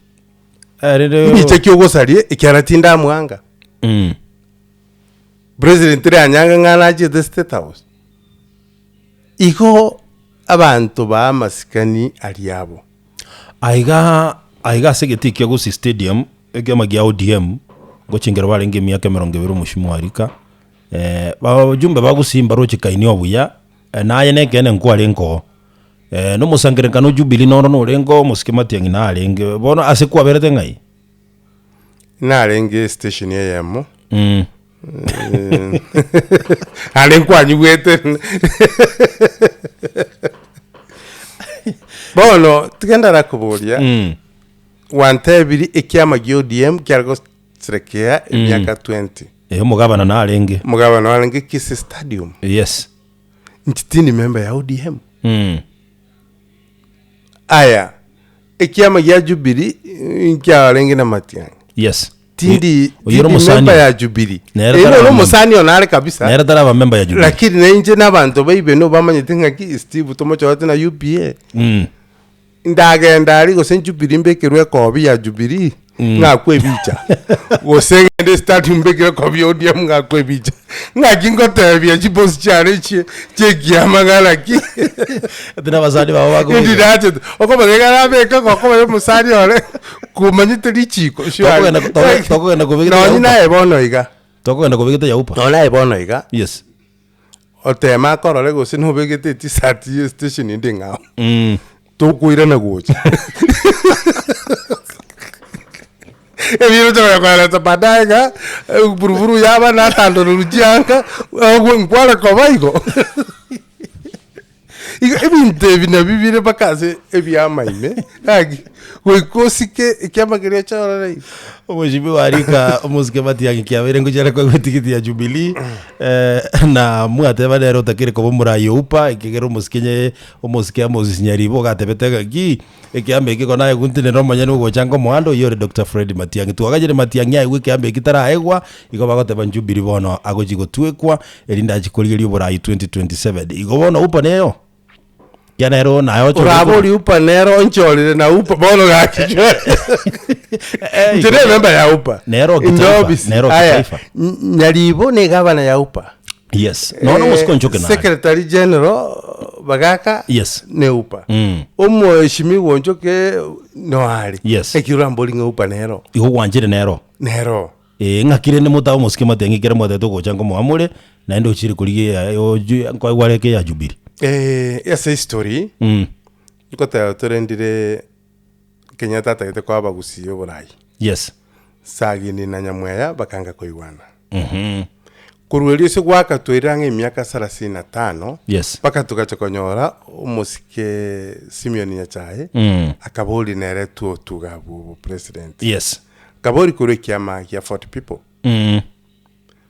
Eh, rende Mbicha ki ogosaria ekiagera tindamwanga. Mm. President rianyanga ng'a nachete state house. Igo abanto ba amasikani aria abo. Aiga aiga ase egetii kia Gusii Stadium, ekiama gia ODM, ngochingera barenge emiaka emerongo ebere omoshimo Arika, bajumbe ba Gusii mbaroche kaini obuya, naye na ekeene nkwarenge oo. Na omosangererekano o Jubilee noro norenge oo, omosike Matiang'i narenge, bono ase kwaberete ng'ai? Narenge estation eyemo, naende nkwanyigwete bono tiga ndarakoboria, gwantebirie ekiama gia ODM kiare goserekea emiaka 20. Eh, omogabana narenge. Omogabana arenge Kisii Stadium. Yes. Inche tindi member ya ODM. Aya, ekiama gia Jubilee nkiarenge na Matiang'i. Yes. Tindi Oyio ore tindi omosani. member ya Jubilee. Nere Ere taraba ore member. omosani one are kabisa. Nere taraba member ya Jubilee. Lakini na inche na abanto baibe no bamanyete ng'aki Steve tomochorete na UPA. Ndagenda aria gose Jubilee mbekerwe ekobi ya Jubilee ng'akwe ebicha. Gose ng'ende stadium mbekere ekobi ya ODM ng'akwe ebicha. Ng'aki ngotebia chibosi chiane chie chiekiama ng'a naki. Ati na abasani babo Indi bakobeka. nachete okomanya iga arabeke gokoba omosani ore komanyete richiko Tokogenda toko- tokogenda kobegete nonye yaupa. naye bono iga Tokogenda kobegete yaupa. nonye naye bono iga Yes. oteme akorore gose nobegete etisati ya estation ende ng'ao tokoirana gocha ebiro tokonya koeresa baadaye ng'a buruburu yaba natandorerwa chianga agwo nkware koba igo. Igo ebinto ebi nabio bire mpaka ase ebiama ime, gaki goika osike ekiama keria ochorore iga. Omoshibi Arika omosike Matiang'i kiabeire ngochia koegwa etigiti ya Jubilee na mwateba nere otakire koba omorai o UPA ekegera omosike nye omosike Amos Nyaribo ogatebete ng'aki ekiama eke igo naye guntinere omonyene ogocha nkomoanda oyio ore Doctor Fred Matiang'i. Twagachire Matiang'i aegwe ekiama eki taraegwa igo bagoteba Jubilee bono agochi gotwekwa erinde achie korigeria oborai 2027. Igo bono UPA neyo? Ekiagera nere oo naye ochorire korwa. Orabori UPA nere onchorire na UPA bono gaki Inche ne member ya UPA. Nere o Inde kitaifa, office. nere o Aya, kitaifa. Nyaribo ne gavana ya UPA. Yes. Nono omosike onchoke nare. Secretary General Bagaka Yes. ne UPA. Omoeshimiwa Onchoke noare. Yes. Ekio orambori ng'a UPA nero. Igo gwanchire nero. Nero. Ee, ng'aki rende motabe omosike Matiang'i ekero mwatebete ogocha nkomoa more, naende ochire korigia eya oju nkoegwa are eke ya Jubilee. Eh, ase history, nkoteba torendire Kenyatta atagete koa abagusii oborai. Yes. Sagini na Nyamweya bakanga koigwana. Korwa erio ase goaka twairire ang'e emiaka sarasini na tano, Yes. mpaka togacha konyora omosike Simeon Nyachae, Mm. akaboria nere twotuga abwo obopresident. Yes. Akaboria korwa ekiama gia Fort People. Mm.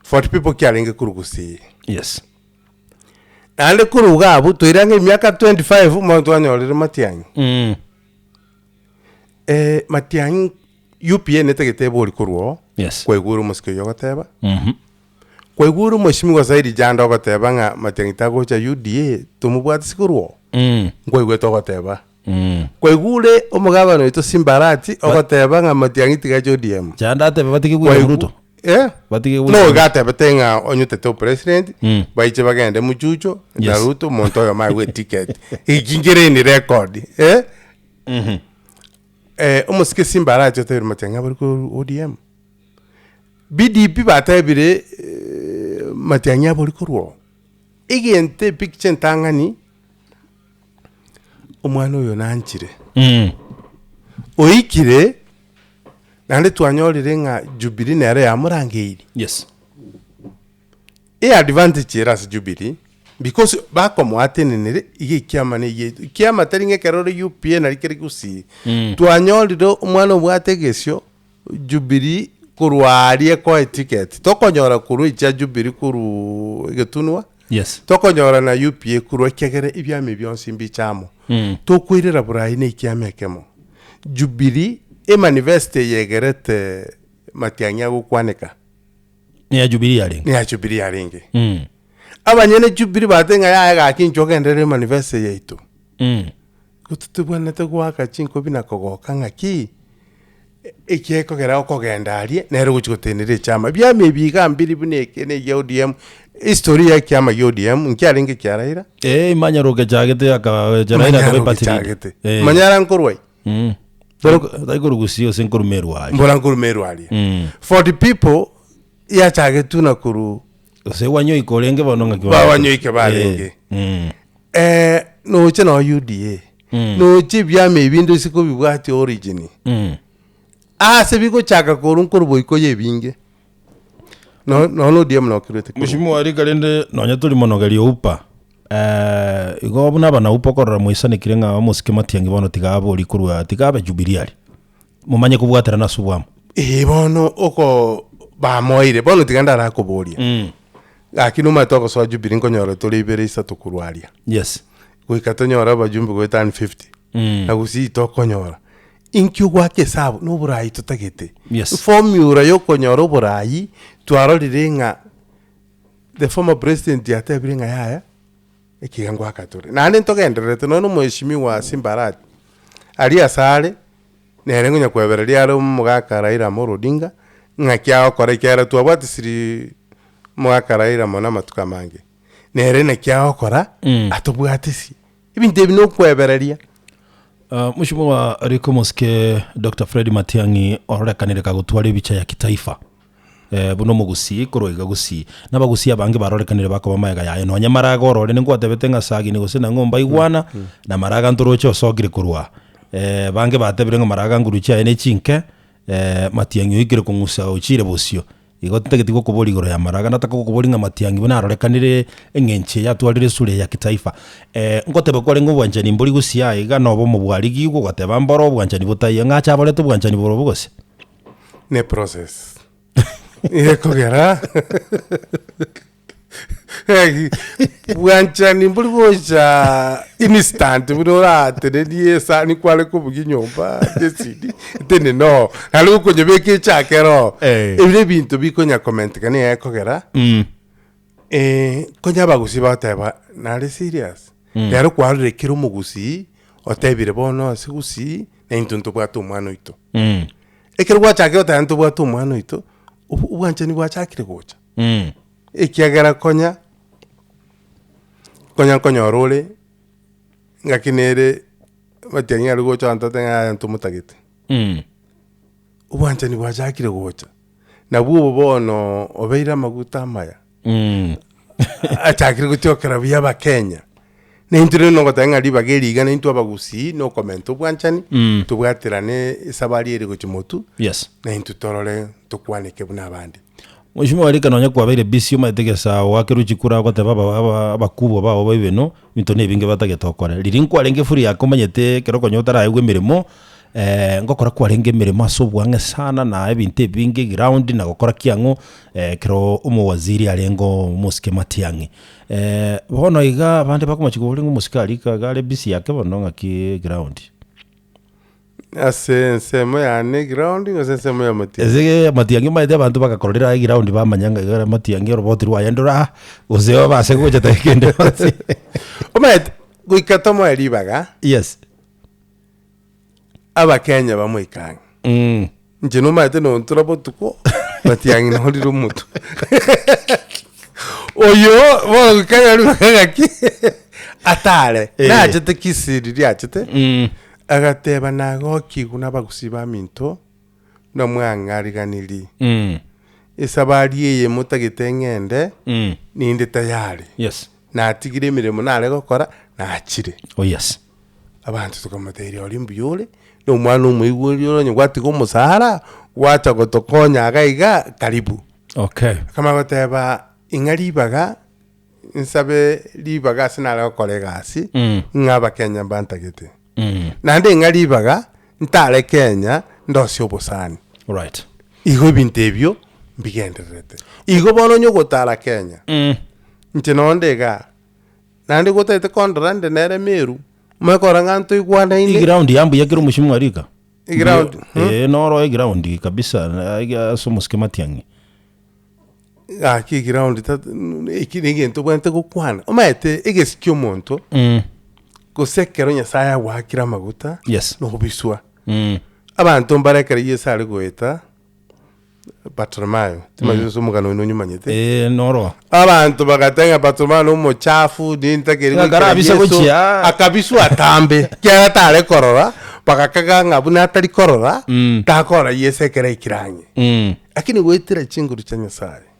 Fort People kiarenge korwa Gusii. Yes. Naende korwa iga abwo twairire ang'e emiaka 25 mono twanyorire Matiang'i. Mm. Eh, Matiang'i UPA netagete ebori korwa oo, Yes. kwaigure omosike oyio ogoteba, Mhm. kwaigure omweshimiwa Saidi Janda ogoteba ng'a Matiang'i tagocha UDA tomobwatisi korwa oo, Mm. nkwaigwete ogoteba. Mm. Kwaigure omogabana oito Simba Arati ogoteba ng'a Matiang'i tiga ache ODM. Janda atebe batige William Kwaigu- Ruto. Eh? Batige No, William iga atebete ng'a onyotete opresident, Mm. baiche bagende muchucho, na Yes. Ruto omonto oyomo aegwe eticket. Eki nkere in record, eh? Eh, omosike Simba arache otebire Matiang'i abare korwa ODM. BDP batebire eh, Matiang'i abori korwa oo. Egento epicture entang'ani, omwana oyo nanchire. Mm. Oikire, naende twanyorire ng'a Jubilee nere yamorangeiri. Yes. Eadvantage ere ase Jubilee, because bakomoatenenere iga ekiama na egiaito. Ekiama tari ng'a ekero ore UPA nari kere Gusii. Twanyorire omwana obwate egesio, Jubilee korwa aria ekoa eticket. Tokonyora korwa echia Jubilee korwa egetunwa, Yes. tokonyora na UPA korwa ekiagera ebiama ebi bionsi mbiche amo. Tokoirera borai na ekiama ekemo. Jubilee, emanifesto eye egerete Matiang'i agokwaneka. Neya Jubilee yarenge. Neya Jubilee yarenge. Mm. Abanyene Jubilee bateba ng'a yaya gaki inche ogenderere emanifesto yaito. Mm. Igo totobwenerete goaka chinkobi na kogoka ng'aki, ekiekogera okogenda aria, nere ogochi gotenenera echiama. Ebiama ebi iga mbiri buna eke na egia ODM, history ya ekiama gia ODM, nkiarenge ekia Raila. Eh, Manyaroke chagete aka Raila Manyara akabe party leader. ogechagete. Eh. Manyara nkorwa ai? Mm. Tari tari korwa Gusii gose nkorwa Meru aria. Mbora nkorwa Meru aria. Mm. For the people yachagetwe na korwa Gose wanyoike orenge bono ng'aki Ba Wanyoike barenge. Eh. Mm. Eh, noche no UDA. Mm. Noche ebiama ebinde ase kobibwatia origin. Mm. Ase bigochaka korwa nkorwa boikoyo ebinge. No no ODM nokerwete korwa. Mheshimiwa rika rende nonya tori monogeria oupa eh, igo buna abana upa okorora moisanekire ng'a omosike Matiang'i bono tiga abe oria korwa tiga abe Jubilee aria. Momanye kobwaterana ase obwamo. Ee bono oko bamoeire bono tiga ndarakoboria. Mm. Gaki nomanyete ogosoa Jubilee nkonyora tore ibere isato korwa aria. Yes. Goika tonyore abajumbe goetania 50. Mm. Na gusii tokonyora. Inki ogoaka esabu? Na oboraai totagete. Yes. Formula ya okonyora oboraai, twarorire ng'a the former president yatebire ng'a yaya, ekiga ngoaka tore. Naende ntogendererete nonya na omheshimiwa Simba Arati, aria ase are, nere ngonya koebereria are omogaka Raila Amolo Odinga, ng'aki agokora ekiagera twabwatisiri omogaka Raila mono amatuko amange. Nere naki agokora, atobwatisi. Ebinto ebi nokwebereria. Uh, Mheshimiwa Rico Mosike Dr. Fred Matiang'i ororekanire kagotwara ebicha ya kitaifa eh, buna omogusii korwa iga gusii nabagusii abange barorekanire bakoba maega yaye nonya maraga orore ningwatebete ng'a sagini gose nang'o mbaigwana na maraga ntoroche osokire korwa eh, bange batebire ng'a maraga nguru chiaye ne chinke eh, Matiang'i oikire kong'usa ochire bosio Igo tintageti gokoboria igoro y'amaraga, nataka gokoboria ng'a matiang'i buna arorekanire eng'encho eye atwarire esura eye ya kitaifa. Eh, ngoteba kwarenge obwanchani mbori gusii aye iga nobe omobwarigigwa ogateba mboro obwanchani botaiyo, ng'a ache aborete obwanchani borobwo gose? Ne process ekogera Bwanchani mbori gocha instant buna oratenerie esani kware kobugia nyomba jesidi etenene oo naende gokonyebeka echake ere oo. Eh. Ebi nebinto bikonya komentekana nigo ekogera konya abagusii bagoteba nare serious? Rero kwarorire kera omogusii otebire bono ase gusii na intwe ntobwate omwana oito. Ekero gwachakire goteba ntobwate omwana oito, obwanchani bwachakire gocha. Ekiagera konya, konya nkonyora ore, ngaki nere matiang'i aria gocha abanto batebe ng'a yaya ntomotagete. Obwanchani bwachakire gocha, nabwo obo bono obeire amaguta amaya, achakire gotiokera buya abakenya. Na intwe rende nogoteba ng'a ribaga eri iga naintwe abagusii na okomenta obwanchani, tobwaterane esabari ere gochia motwe, Yes. na intwe torore tokwaneke buna abande. Mheshimiwa Rika nonya kwabeire busy omanyete gesa oakerwe chikura ogoteba aba aba abakubwa bao ba ibeno, ebinto na ebinge batagete okore. Riria nkwarenge free ake omanyete ekero konya otaraegwa emeremo, ngokora kwarenge emeremo ase obwang'e sana na ebinto ebinge eground na gokora ki ang'o, ekero omowaziri arenge omosike Matiang'i. Bono iga abande bakomochia koboria ng'a omosike aria iga iga are busy ake bono ng'aki eground. Ase ensemo yane eground gose ensemo ya Matiang'i? Ase Matiang'i omanyete abanto bagakorera aye eground bamanya ng'a iga Matiang'i oroboti rwaye ndore aa, gose obase gocha tari kende gose. Omanyete, goika tomoe ribaga, Yes. Abakenya bamoike ang'e. Inche nomanyete nontura botuko, Matiang'i norire omotwe. Oyo bono goika anyore ribaga ng'aki, atare. Eh. Nachete Kisii riria achete, agateba nagokigwe na abagusii baminto, buna mwang'ariganirie. Esabari eye motagete ng'ende, ninde tayari. Yes. Natigire emeremo nare gokora, nachire. Oh yes. Abanto tokamoteberia oria mbuya ore, na omwana omoigweri ore onye gwatiga omosara, gwacha gotokonya iga iga, karibu. Okay. Akamanya goteba, ing'a ribaga, nsabe ribaga ase nare gokora egasi, ng'a abakenya mbantagete. Naende ing'a ribaga, ntare Kenya, ndosie obosani. Right. Igo ebinto ebio, mbigendererete. Igo bono onye ogotara Kenya, inche nonde igaa, Naende gotagete kondora inde nere Meru, omanye korora ng'a ntoigwanaine. Eground ya mbuya kera omochie mwarika. Eground, hmm? Eh, noro eground kabisa na- ase omosike Matiang'i. Gaki eground ta eki negento obwenerete gokwana. Omanyete egesi kia omonto, gose ekero Nyasaye agoakire amaguta, Yes. nobiswa. Abanto mbare ekero Yeso are goeta, Bartimayo, timanyeti gose omogano oino onyomanyete. Eh, noro. Abanto bagateba ng'a Bartimayo na omochafu, nini takeri Ng'a goikera karabise Yeso. gochia. Akabiswa atambe, ekiagera tare korora, bagakaga ng'a buna atari korora, takorora Yeso ekero aikire ang'e. Lakini goetera chinguru chia Nyasaye,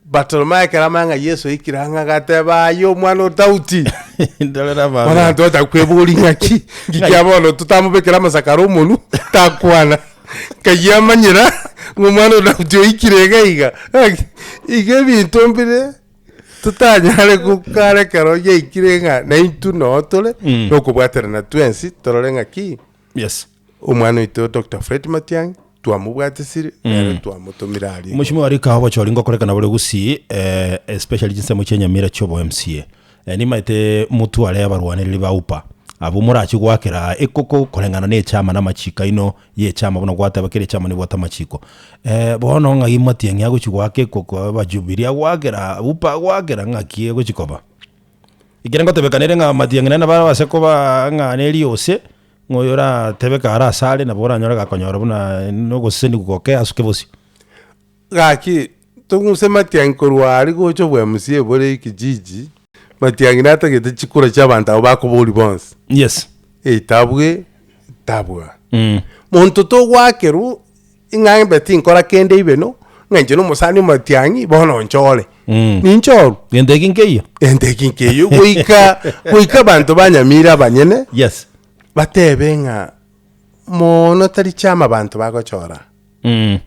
Bartimayo ekero amanya ng'a Yeso oikire ang'e agateba, aye omwana o Daudi. Ndorera Bono amabe. abanto bataka kweboria ng'aki, nki kia bono totamobekera amasakara omonwe, takwana. Nkai amanyera ng'a omwana o Daudi oikire iga iga. Ng'aki, iga ebinto mbire totanyare gokara ekero giaikire ng'a naintwe noo tore, nokobwaterana twensi torore ng'aki. Yes. Omwana oito Doctor Fred Matiang'i twamobwatisire nere twamotomire aria igoro. Mheshimiwa Rika obochori ngokorekana bore Gusii eh, especially chinsemo chia Nyamira chia obo MCA. Eh, nimaete motware abarwanereri ba UPA abwo morache goakera ekoko koreng'ana na echama na amachiko aino ye echama buna gwateba kera echama nebwate amachiko. Eh, bono ng'ai Matiang'i agochi goaka ekoko aba Jubilee agoakera UPA agoakera ng'aki egochi koba? Ekere ngotebekana ere ng'a Matiang'i naende nabo arabase koba ng'a neriose. Ng'a oyo oratebe kare asare nabo oranyore gakonyora buna nogosesenigwa goke asuke bosio. Gaki, tong'use Matiang'i korwa aria gocha obwa MCA bore ekijiji, Matiang'i natagete chikura chia abanto abwo bakoboria bonsi. Yes. Eitabwe, tabwa. Monto togoakerwa Ing'a imbe tinkora kende ibe no, ng'a inche nomosani omatiang'i, bono nchore. Ninchorwe. Gento eki nkeiyo. Gento eki nkeiyo. Goika, goika abanto ba Nyamira abanyene, Yes. batebe ng'a mono tari chama abanto bagochora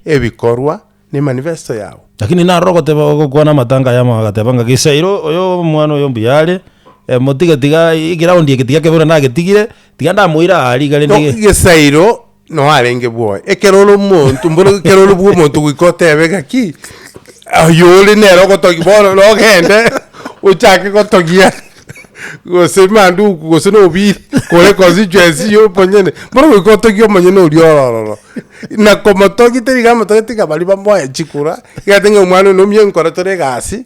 ebikorwa na emanifesto yabo. Lakini naroro ogoteba ogokwana amatanga aya amo agateba ng'a Gisairo oyo omwana oyo mbuya are, motige tiga eground eke tiga kebe buna nagetigire, tiga ndamoire aa riga rende No, Gesairo Noo arenge bwoye. Ekero ore omonto, mboro ekero ore bwa omonto goika otebe ng'aki, oyo ore nere ogotogia bono nogende ochake gotogia gose manduku gose na obiri kore constituency ya omonyene, bono goika otogie omonyene oria ore ororo. Na komotogia teri iga amotogetie ng'a baria bamoe chikura, iga atebe ng'a omwana oyo nomuya nkore tore egasi.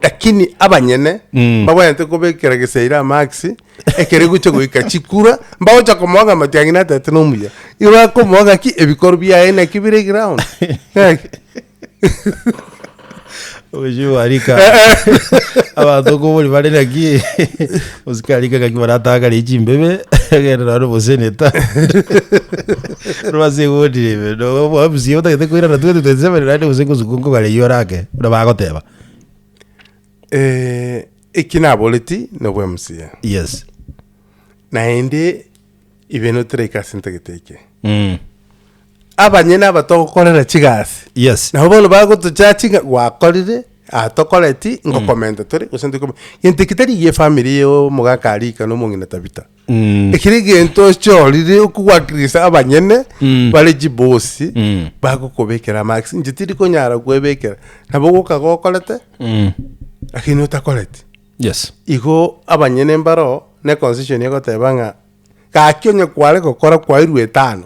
Lakini abanyene mbabwenerete kobekera gesaira amaksi, ekero egocha goika chikura, mbagocha komoa ng'a Matiang'i natete nomuya. Igo bakomoa ng'aki ebikoro biaye naki bire eground. Ng'aki. Omochie arika abanto okobori bare naki osike arika ng'aki baratangare chimbebe egere naro oboseneta rwase egondire ime no otagete koirana 2027 naende gose ngosuko nkogare eywo orake buna bagoteba. Eki naboreti nobwa MCA. Yes. Naende ibe notaraika ase ntagete eke. Abanyene aba togokorera chigasi. Yes. Nabo bono bagotochachi ng'a gwakorire, aa tokoreti, ngokomenta tore gose ntokome. Gento eke tari egia efamiri ya omogaka Arika na omong'ina Tabitha. Ekero egento ochorire okogwakirisa abanyene bare chibosi bagokobekera amarks. Inche tindi konyara kwebekera, nabo ogoka gokorete lakini otakoreti. Yes. Igo abanyene mbaro na econstitution egoteba ng'a gaki onye kware gokora kwairwe etano,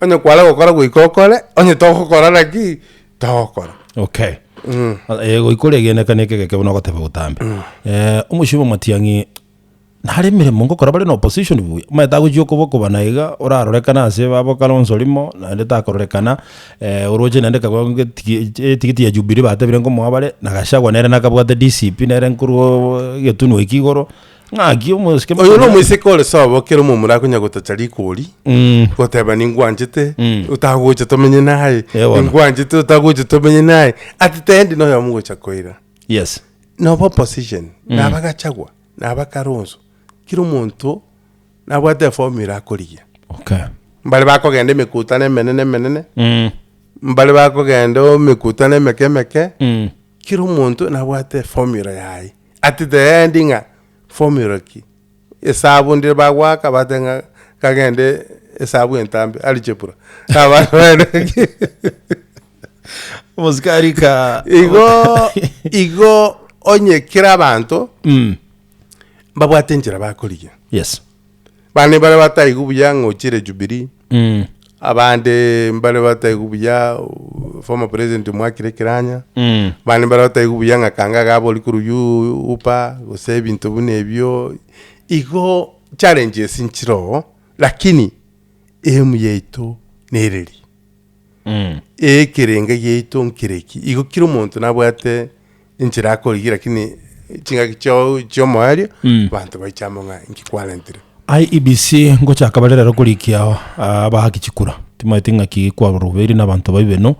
onye kware gokora goika okore, onye togokora naki togokora. Okay. Eh, goika oregeneka na ekegeke buna ogoteba botambe. Eh, omosio bwa Matiang'i nare emeremo ngokora bare na opposition buya, omanyete agochia okobokobana iga, orarorekane ase babo Kalonzo rimo, naende takororekana, oroche naende kaba ngetigi etigiti ya Jubilee batebire nkomoa bare, na Gachagua nere nakabwate DCP nere nkorwa egetunwa ekio igoro, ng'aki omosike Oyo nomoiseke ore sobo kera omomura akonya gotacha rikori, goteba ningwanchete, otagocha tomenye naye, Eh, bono. ningwanchete otagocha tomenye naye, at the end noyomo ogocha koira. Yes. Noba opposition, naba Gachagua, naba Kalonzo, kera omonto nabwate eformula akorigia. Okay. Mbare bakogenda emekutano emenene emenene, mbare bakogenda emekutano emeke emeke, kera omonto nabwate eformula yaye. At the end ng'a formula ki? Esabu ndire bagoaka bateba ng'a kagende esabu entambe algebra. Abana baende Omosikari ka Igo igo onye kera abanto mbabwate enchera bakorigia. Yes. Bande mbare bataigwe buya ng'a ochire Jubilee, abande mbare bataigwe buya former president omwakire ekiranya, abande mbare bataigwe buya ng'a kanga iga abori korwa U upa gose ebinto buna ebio, igo challenges nchire oo, lakini aim yaito nereri. Ekerenga giaito nkereki, igo kera omonto nabwate enchera akorigia lakini chingaki chiao chiomoerio abanto baiche amo ng'a inki kwarentire. IEBC ngochaka bare rero korikia abahaki chikura timanyeti ng'aki kwaroberi na abanto ba Ibeno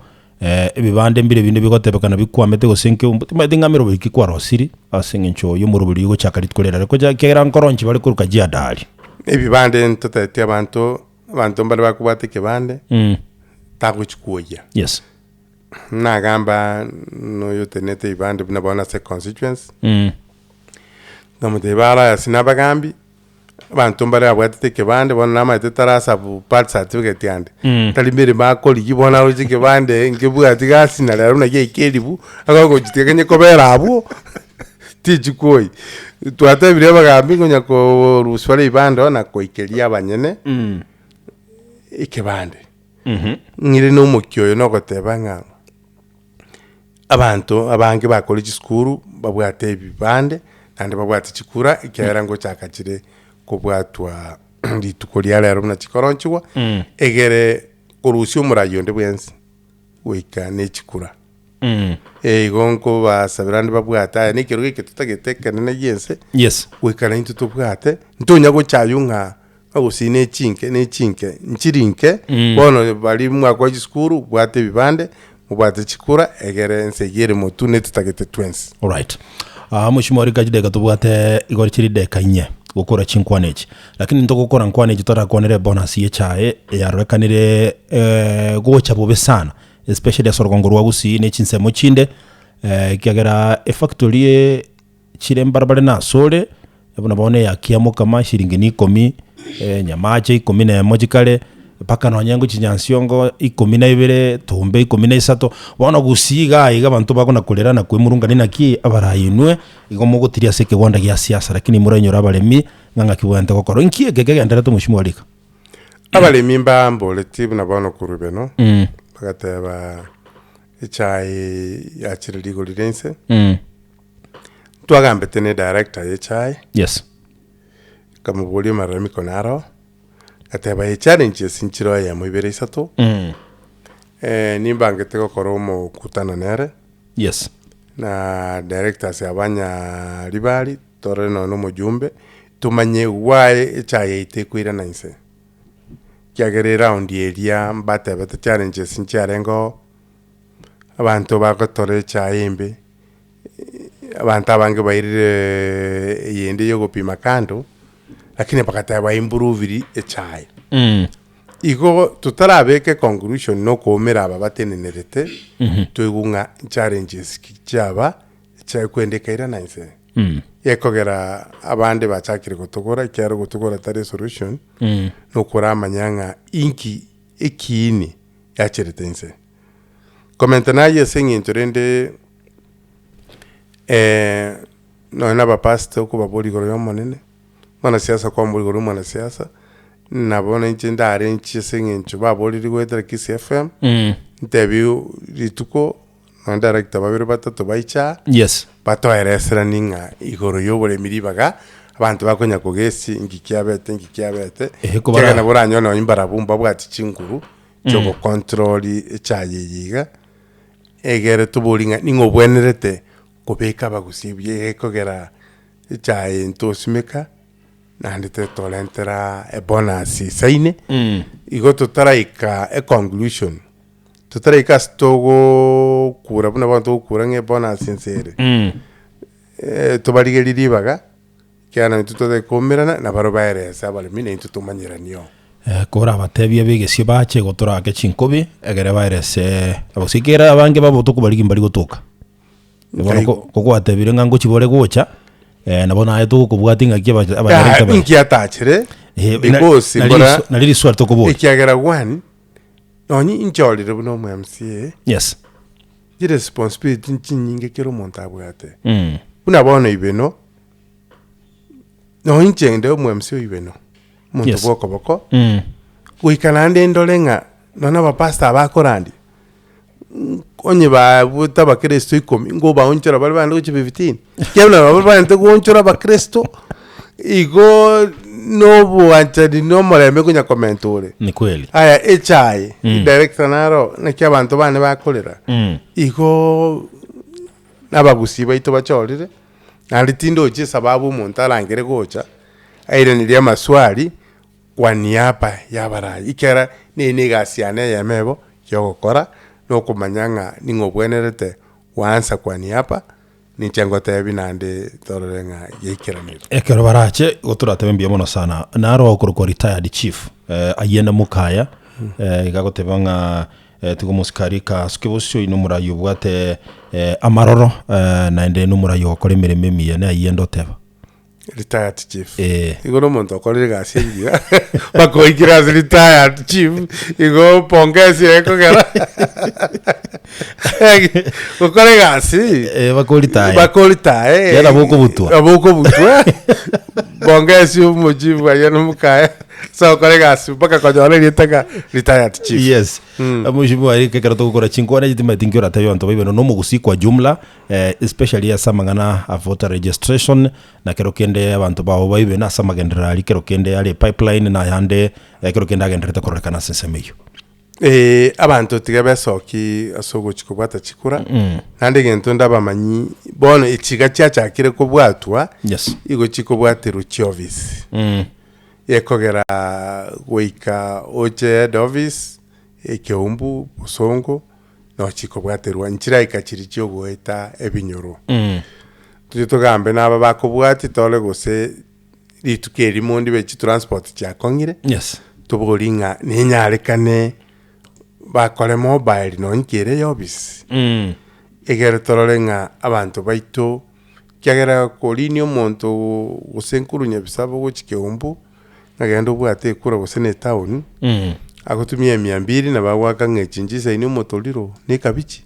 ebibande mbire binde bigotebekana bikwamete gose nkeumbu timanyeti ng'a emeroberi ki kwarosiri ase eng'encho ya omoroberi ogochaka rituko riria rero kocha ekiagera nkoronchi bare korwa Kajiado aria. Ebibande ntotebetie abanto, abanto mbare bakobwata ekebande tagochi kwoyia. Yes. Nagamba noyotenete ebibande buna bono ase econstituency, nkamotebia bare ase nabagambi, abanto mbare babwatete ekebande bono namanyete tarasabu birth certificate ande, tari meremo akorigia bono aroche ekebande nkebwati gasi na rero naki yaika eribu, agogochitiga kenye kobera abwo, tichikwoyia. Twatebirie abagambi ngonya korusia bare ebibande oo na koikeria abanyene ekebande. Ng'ire na omokia oyo nogoteba ng'a abanto abange bakore chisukuru babwate ebibande naende babwate chikura ekiagera ngochaka chire kobwatwa rituko ria rero buna chikoronchigwa, egere korusia omorai onde bwensi goika ne chikura. Igo nkobasabera ande babwate aya na ekerogo eke totagete ekenene gia ense, Yes. goika naintwe tobwate, ntonya gocha aywo ng'a Gose ne chinke ne chinke nchiri inke, bono baria mwakora chisukuru bwate ebibande, mobwate chikura egere ense eyio ere motwe netotagete twensi. Alright. Ah, Mheshimiwa rika chidakika tobwate igoro chiri dakika inye gokora chinkwana echi. Lakini ntogokora nkwana echi torakwanere ebonus ye echae yarorekanire eh, gocha bobe sana especially ase orogongo rwa Gusii ne chinsemo chinde eh, ekiagera efactory eh, chire mbarabare nasore, buna bono eya Kiamokama shilingi ni ikomi, Nyamache ikomi na emo chikare, mpaka nonye ngochia Nyansiongo ikomi na ibere, Tombe ikomi na isato, bono gusii igaa iga abanto bakona korera na koimurungania naki abarai inwe, igo mogotiria ase ekegwanda gia siasa lakini morainyore abaremi ng'a ng'aki bwenerete gokora. Inki eke kegendererete mheshimiwa Rika? Abaremi mbamboretie buna bono korwa Ibeno, bagateba echae yachire rigori ria inse. Twagambete ne director ye echae, Yes. nkamoboria amalalamiko naro, agateba echallenges nchire eyemo ibere isato, nimbangete gokora omokutano nere, Yes. na directors abanya ribari, torore nonye na omojumbe, tomanye why echae yaito ekoirana inse. Ekiagera eround eria mbatebete challenges nchiarenge oo, abanto bagotora echae embe, abanto abange bairire eyende ya ogopima kando, lakini bagateba baimproviri echae. Igo totarabeka econclusion na okoumera aba batenenerete, toigwe ng'a challenges ki chiaba chiakwenda ekairana inse. Gekogera abande bachakire gotogora ekiagera ogotogora tari esolution, nokoramanya ng'a inki ekiini yacherete inse. Komenta naye ase eng'encho rende nonya na abapastor okobaboria igoro ya omonene, mwanasiasa kwamboria igoro ya omwanasiasa, nabo na inche ndarenchie ase eng'encho baborire goetera Kisii FM, ntebiwu rituko nonya director babere batato baiche aa, Yes. batoereseranie ng'a igoro ya oboremi ribaga, abanto bakonya kogesi inki kiabete inki kiabete, Ehe, kobara- ekiagera nabo oranyore nonye mbarabwo mbabwati chinguru chiogocontrol echaye eye iga, egere tobori ng'a ning'o obwenerete kobeka abagusii buya egekogera echaye ntosimeka naende tetorentera ebonus isaine, igo totaraika econclusion, totaraika ase togokura buna bono togokura ng'a ebonus inse ere, tobarigerie ribaga, ekiagera naintwe totari koumerana, nabarobwo baerese abaremi naintwe tomanyeranie oo. Korabatebie ab'egesio bache gotorake chinkobi, egere baerese gose ekere abange babo tokobarigia mbari gotoka. Bono Nkai- ko- kogwatebire ng'a ngochi bore gocha, nabo naye togokobwatia ng'aki aba- abayarekta Ah, bare. inki atachere Eh, na- because nari mbora risu- nari riswali tokoboria. ekiagera one nonye inchorire buna omo MCA Yes. chiresponsibility nchinyinge kera omonto abwate Mm. buna bono ibeno nonye inche inde omo MCA o ibeno omonto Yes. bwa okoboko Mm. goika naende ndore ng'a nonye abapastor abakorandia Onye babuete abakristo ikomi, ngobaonchora bare bande gochia fifteen, ekiagera buna nabo baente goonchora abakristo, igo na obwanchani na omorembe konya komenta ore. Ni kweli. Aya echae, director naro, naki abanto bane bakorera, Mm. igo nabagusii baito bachorire, naende tindochi esababu omonto arangere gocha, airanerie amaswali. Kwa niaba y'abarai, ekiagera nere negasi yane eyemo ebo y'ogokora, na okomanya ng'a ning'o obwenerete gwansa kwa niaba, ninche ngotebi naende torore ng'a yaikeranire. Ekero barache igo toratebe mbuya mono sana. Naro okorokwa retired chief ayie Mukaya iga agoteba ng'a tiga omosikari kasuke bosio oyio nomorai obwate amaroro naende nomorai ogokora emeremo emiya naye ayie ndoteba. Retired chief. Eh. Igo na omonto okorire egasi engiya, bakoikire ase retired chief, igo pongezi ekogera gokora egasi Eh, bakoritaya. bakoritaya Yari nabo okobutwa. nabo okobutwa pongezi omochief aye na omokaye ase ogokora egasi mpaka konyora erieta ng'a retired chief. Yes. Mheshimiwa Eric ekero togokora chinkwana echi timanyeti nki oratebie abanto baibeno na omogusii kwa jumla especially ase amang'ana a voter registration, na kero kende abanto bao baibe na ase amagenderero aria kero kende are pipeline na ayande ekero kende agendererete kororekana ase ensemo eyio. Abanto tiga besoki ase ogochi kobwata chikura, naende egento ndabamanyi bono echiga chiachakire kobwatwa, Yes. igo chikobwaterwa chiofisi. Gekogera goika oche head office, ekeumbu, bosongo, no chikobwaterwa nchiraika chiria chiogoeta ebinyoro. Toche togambe naba bakobwatia tore gose rituko erimo ndibe chitransport chiakong'ire, Yes. tobori ng'a nenyarekane bakore mobile nonye kere ya office, egere torore ng'a abanto baito, ekiagera korinia omonto gose nkorwa Nyabisabo gochia Keumbu, ng'a genda obwate ekura gose na etown, agotumia emia mbiri nabo agoaka ng'a echi nchisaini omotoriro na ekabichi.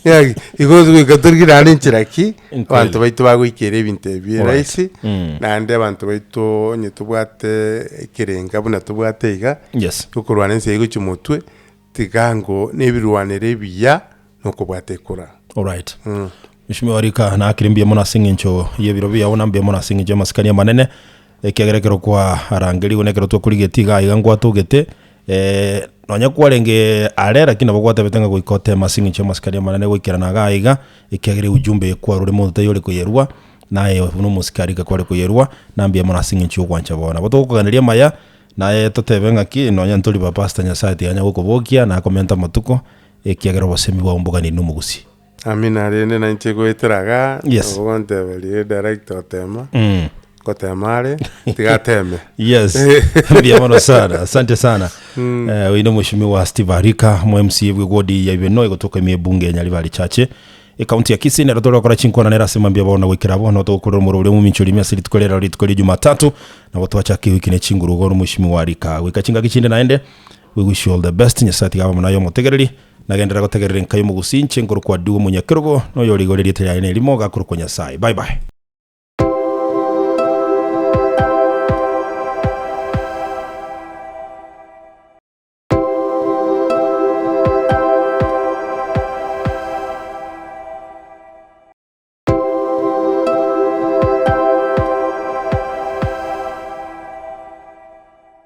Yaani igo goika torigie naende enchera ki, abanto baito bagoikera ebinto ebi Alright. rahisi, naende abanto baito onye tobwate ekerenga buna tobwate iga, Yes. tokorwana ense eye gochia motwe, tiga ngo na ebirwanero ebiya, na okobwata ekura. Alright. Mheshimiwa Rika nakire mbuya mono ase eng'encho y'ebiro biao na mbuya mono ase eng'encho y'amasikani amanene, ekiagera ekero kwarangerigwe na ekero twakorigetie iga iga ngwatogete, nonya kwarenge are lakini nabo gwatebete ng'a goika oteme ase eng'encho y'amasikani amanene goikerana iga iga, ekiagera ujumbe eye kwarure monto taiyo ore koyerua, naye buna omosikari iga kware koyerua, na mbuya mono ase eng'encho y'ogwancha bono. Nabo togokoganeria amaya, naye totebe ng'aki nonya ntori ba pastor Nyasaye tiga anya gokobokia, nakomenta amatuko, ekiagera obosemi bwao mboganiri na omogusii. Amina rende nainche goetera igaa, Yes. nabo gonteberia director otema, ngotema are, tiga ateme. Yes, mbuya mono sana, asante sana. Eh, oyo nomoshimiwa Steve Arika, omo MCA bwe ward ya Ibeno egotoka ime ebunge ya Nyaribari Chache. Ekaunti ya Kisii nero tore gokora chinkwana nere ase mambia bono goikera bono togokorera omoro oria omominchori ime ase rituko rero rituko ria Jumatatu nabo twachaka ewiki ne chinguru igo nomoshimiwa Arika. Goika chingaki chinde naende we wish you all the best Nyasaye tiga abe amo naye omotegereri nagenderera gotegerera enka y'omogusii inche nkorokwa Aduwa Omonyakerogo noyore igoro erieta riaye nerimo gakorokwa Nyasaye. Bye bye.